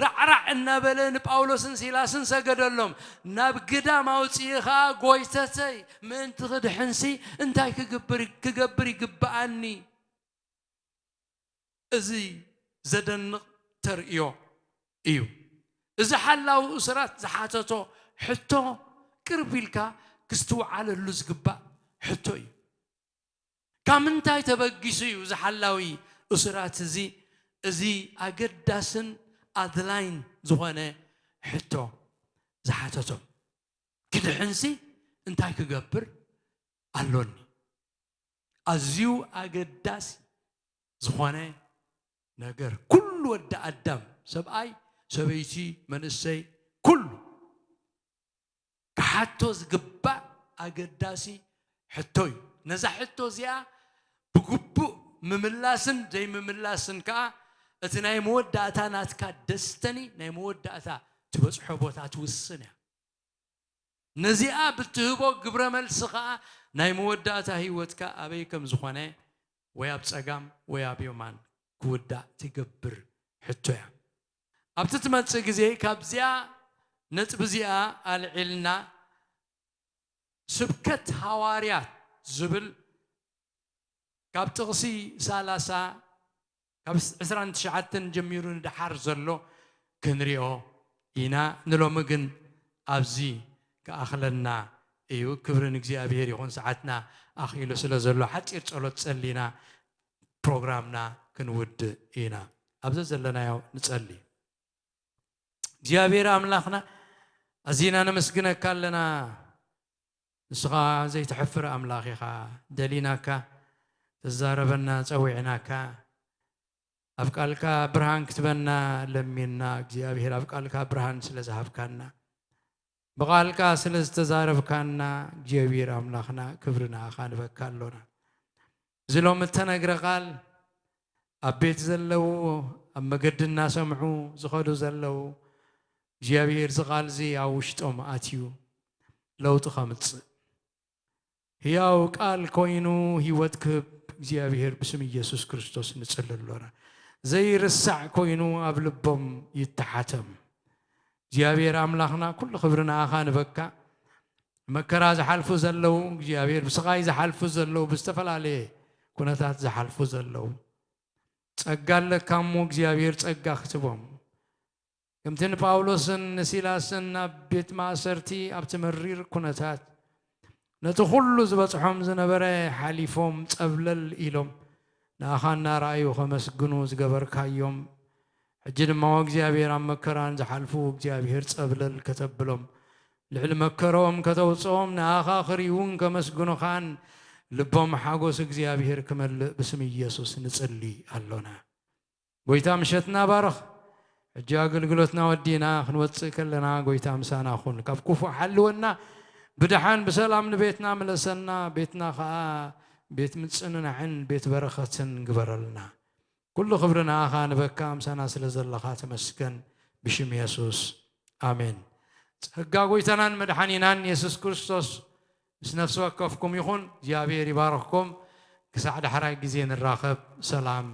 ራዕራዕ እናበለ ንጳውሎስን ሲላስን ሰገደሎም። ናብ ግዳም ኣውፅኢ ኸኣ ጎይተተይ ምእንቲ ክድሕንሲ እንታይ ክግብር ክገብር ይግብኣኒ? እዚ ዘደንቕ ተርእዮ እዩ። እዚ ሓላዊ እሱራት ዝሓተቶ ሕቶ ቅርብ ኢልካ ክስትውዓለሉ ዝግባእ ሕቶ እዩ። ካብ ምንታይ ተበጊሱ እዩ እዚ ሓላዊ እሱራት እዚ እዚ ኣገዳስን ኣድላይን ዝኾነ ሕቶ ዝሓተቶ? ክድሕንሲ እንታይ ክገብር ኣሎኒ? ኣዝዩ ኣገዳሲ ዝኾነ ነገር ኩሉ ወዲ ኣዳም ሰብኣይ፣ ሰበይቲ፣ መንእሰይ ኩሉ ክሓቶ ዝግባእ ኣገዳሲ ሕቶ እዩ። ነዛ ሕቶ እዚኣ ብግቡእ ምምላስን ዘይምምላስን ከኣ እቲ ናይ መወዳእታ ናትካ ደስተኒ ናይ መወዳእታ ትበጽሖ ቦታ ትውስን እያ። ነዚኣ ብትህቦ ግብረ መልሲ ኸኣ ናይ መወዳእታ ህይወትካ ኣበይ ከም ዝኾነ ወይ ኣብ ጸጋም ወይ ኣብ የማን ክውዳእ ትገብር ሕቶ እያ። ኣብቲ ትመጽእ ግዜ ካብዚኣ ነጥቢ እዚኣ ኣልዒልና ስብከት ሃዋርያት ዝብል ካብ ጥቕሲ ሰላሳ ካብ ዕስራን ትሽዓተን ጀሚሩ ንደሓር ዘሎ ክንሪኦ ኢና። ንሎሚ ግን ኣብዚ ክኣኽለና እዩ። ክብሪ ንእግዚኣብሔር ይኹን። ሰዓትና ኣኽኢሉ ስለ ዘሎ ሓጺር ጸሎት ጸሊና ፕሮግራምና ክንውድእ ኢና። ኣብ ዘዘለናዮ ንጸሊ። እግዚኣብሔር ኣምላኽና ኣዚና ነመስግነካ ኣለና። ንስኻ ዘይትሐፍር ኣምላኽ ኢኻ። ደሊናካ፣ ተዛረበና፣ ጸዊዕናካ፣ ኣብ ቃልካ ብርሃን ክትበና ለሚንና። እግዚኣብሔር ኣብ ቃልካ ብርሃን ስለ ዝሃብካና፣ ብቃልካ ስለ ዝተዛረብካና እግዚኣብሔር ኣምላኽና ክብሪ ንኣኻ ንበካ ኣሎና። እዚ ሎም እተነግረ ቃል ኣብ ቤት ዘለዉ ኣብ መገዲ እናሰምዑ ዝኸዱ ዘለዉ እግዚኣብሔር እዚ ቃል እዚ ኣብ ውሽጦም ኣትዩ ለውጢ ከምጽእ ህያው ቃል ኮይኑ ህይወት ክህብ እግዚኣብሔር ብስም ኢየሱስ ክርስቶስ ንጽሊ ኣሎና። ዘይርሳዕ ኮይኑ ኣብ ልቦም ይተሓተም። እግዚኣብሔር ኣምላኽና ኩሉ ክብሪ ንኣኻ ንበካ። መከራ ዝሓልፉ ዘለዉ እግዚኣብሔር ብስቓይ ዝሓልፉ ዘለዉ ብዝተፈላለየ ኩነታት ዝሓልፉ ዘለዉ ጸጋ ኣለካ እሞ እግዚኣብሔር ጸጋ ክትቦም ከምቲ ንጳውሎስን ንሲላስን ናብ ቤት ማእሰርቲ ኣብቲ መሪር ኩነታት ነቲ ኩሉ ዝበጽሖም ዝነበረ ሓሊፎም ጸብለል ኢሎም ንኣኻ እናረኣዩ ከመስግኑ ዝገበርካዮም ሕጂ ድማ እግዚኣብሔር ኣብ መከራን ዝሓልፉ እግዚኣብሔር ጸብለል ከተብሎም ልዕሊ መከሮም ከተውፅኦም ንኣኻ ክርእውን ከመስግኑኻን ልቦም ሓጎስ እግዚኣብሔር ክመልእ ብስም ኢየሱስ ንጽሊ ኣሎና። ጎይታ ምሸትና ባርኽ። ሕጂ ኣገልግሎትና ወዲና ክንወፅእ ከለና ጎይታ ምሳና ኩን። ካብ ክፉእ ሓልወና ብድሓን ብሰላም ንቤትና ምለሰና። ቤትና ኸዓ ቤት ምፅንናዕን ቤት በረኸትን ግበረልና። ኩሉ ክብሪ ንኣኻ ንበካ ምሳና ስለ ዘለኻ ተመስገን ብሽም የሱስ ኣሜን። ጸጋ ጎይታናን መድሓኒናን የሱስ ክርስቶስ ምስ ነፍሲ ወከፍኩም ይኹን። እግዚኣብሔር ይባርኽኩም። ክሳዕ ዳሕራይ ግዜ ንራኸብ። ሰላም።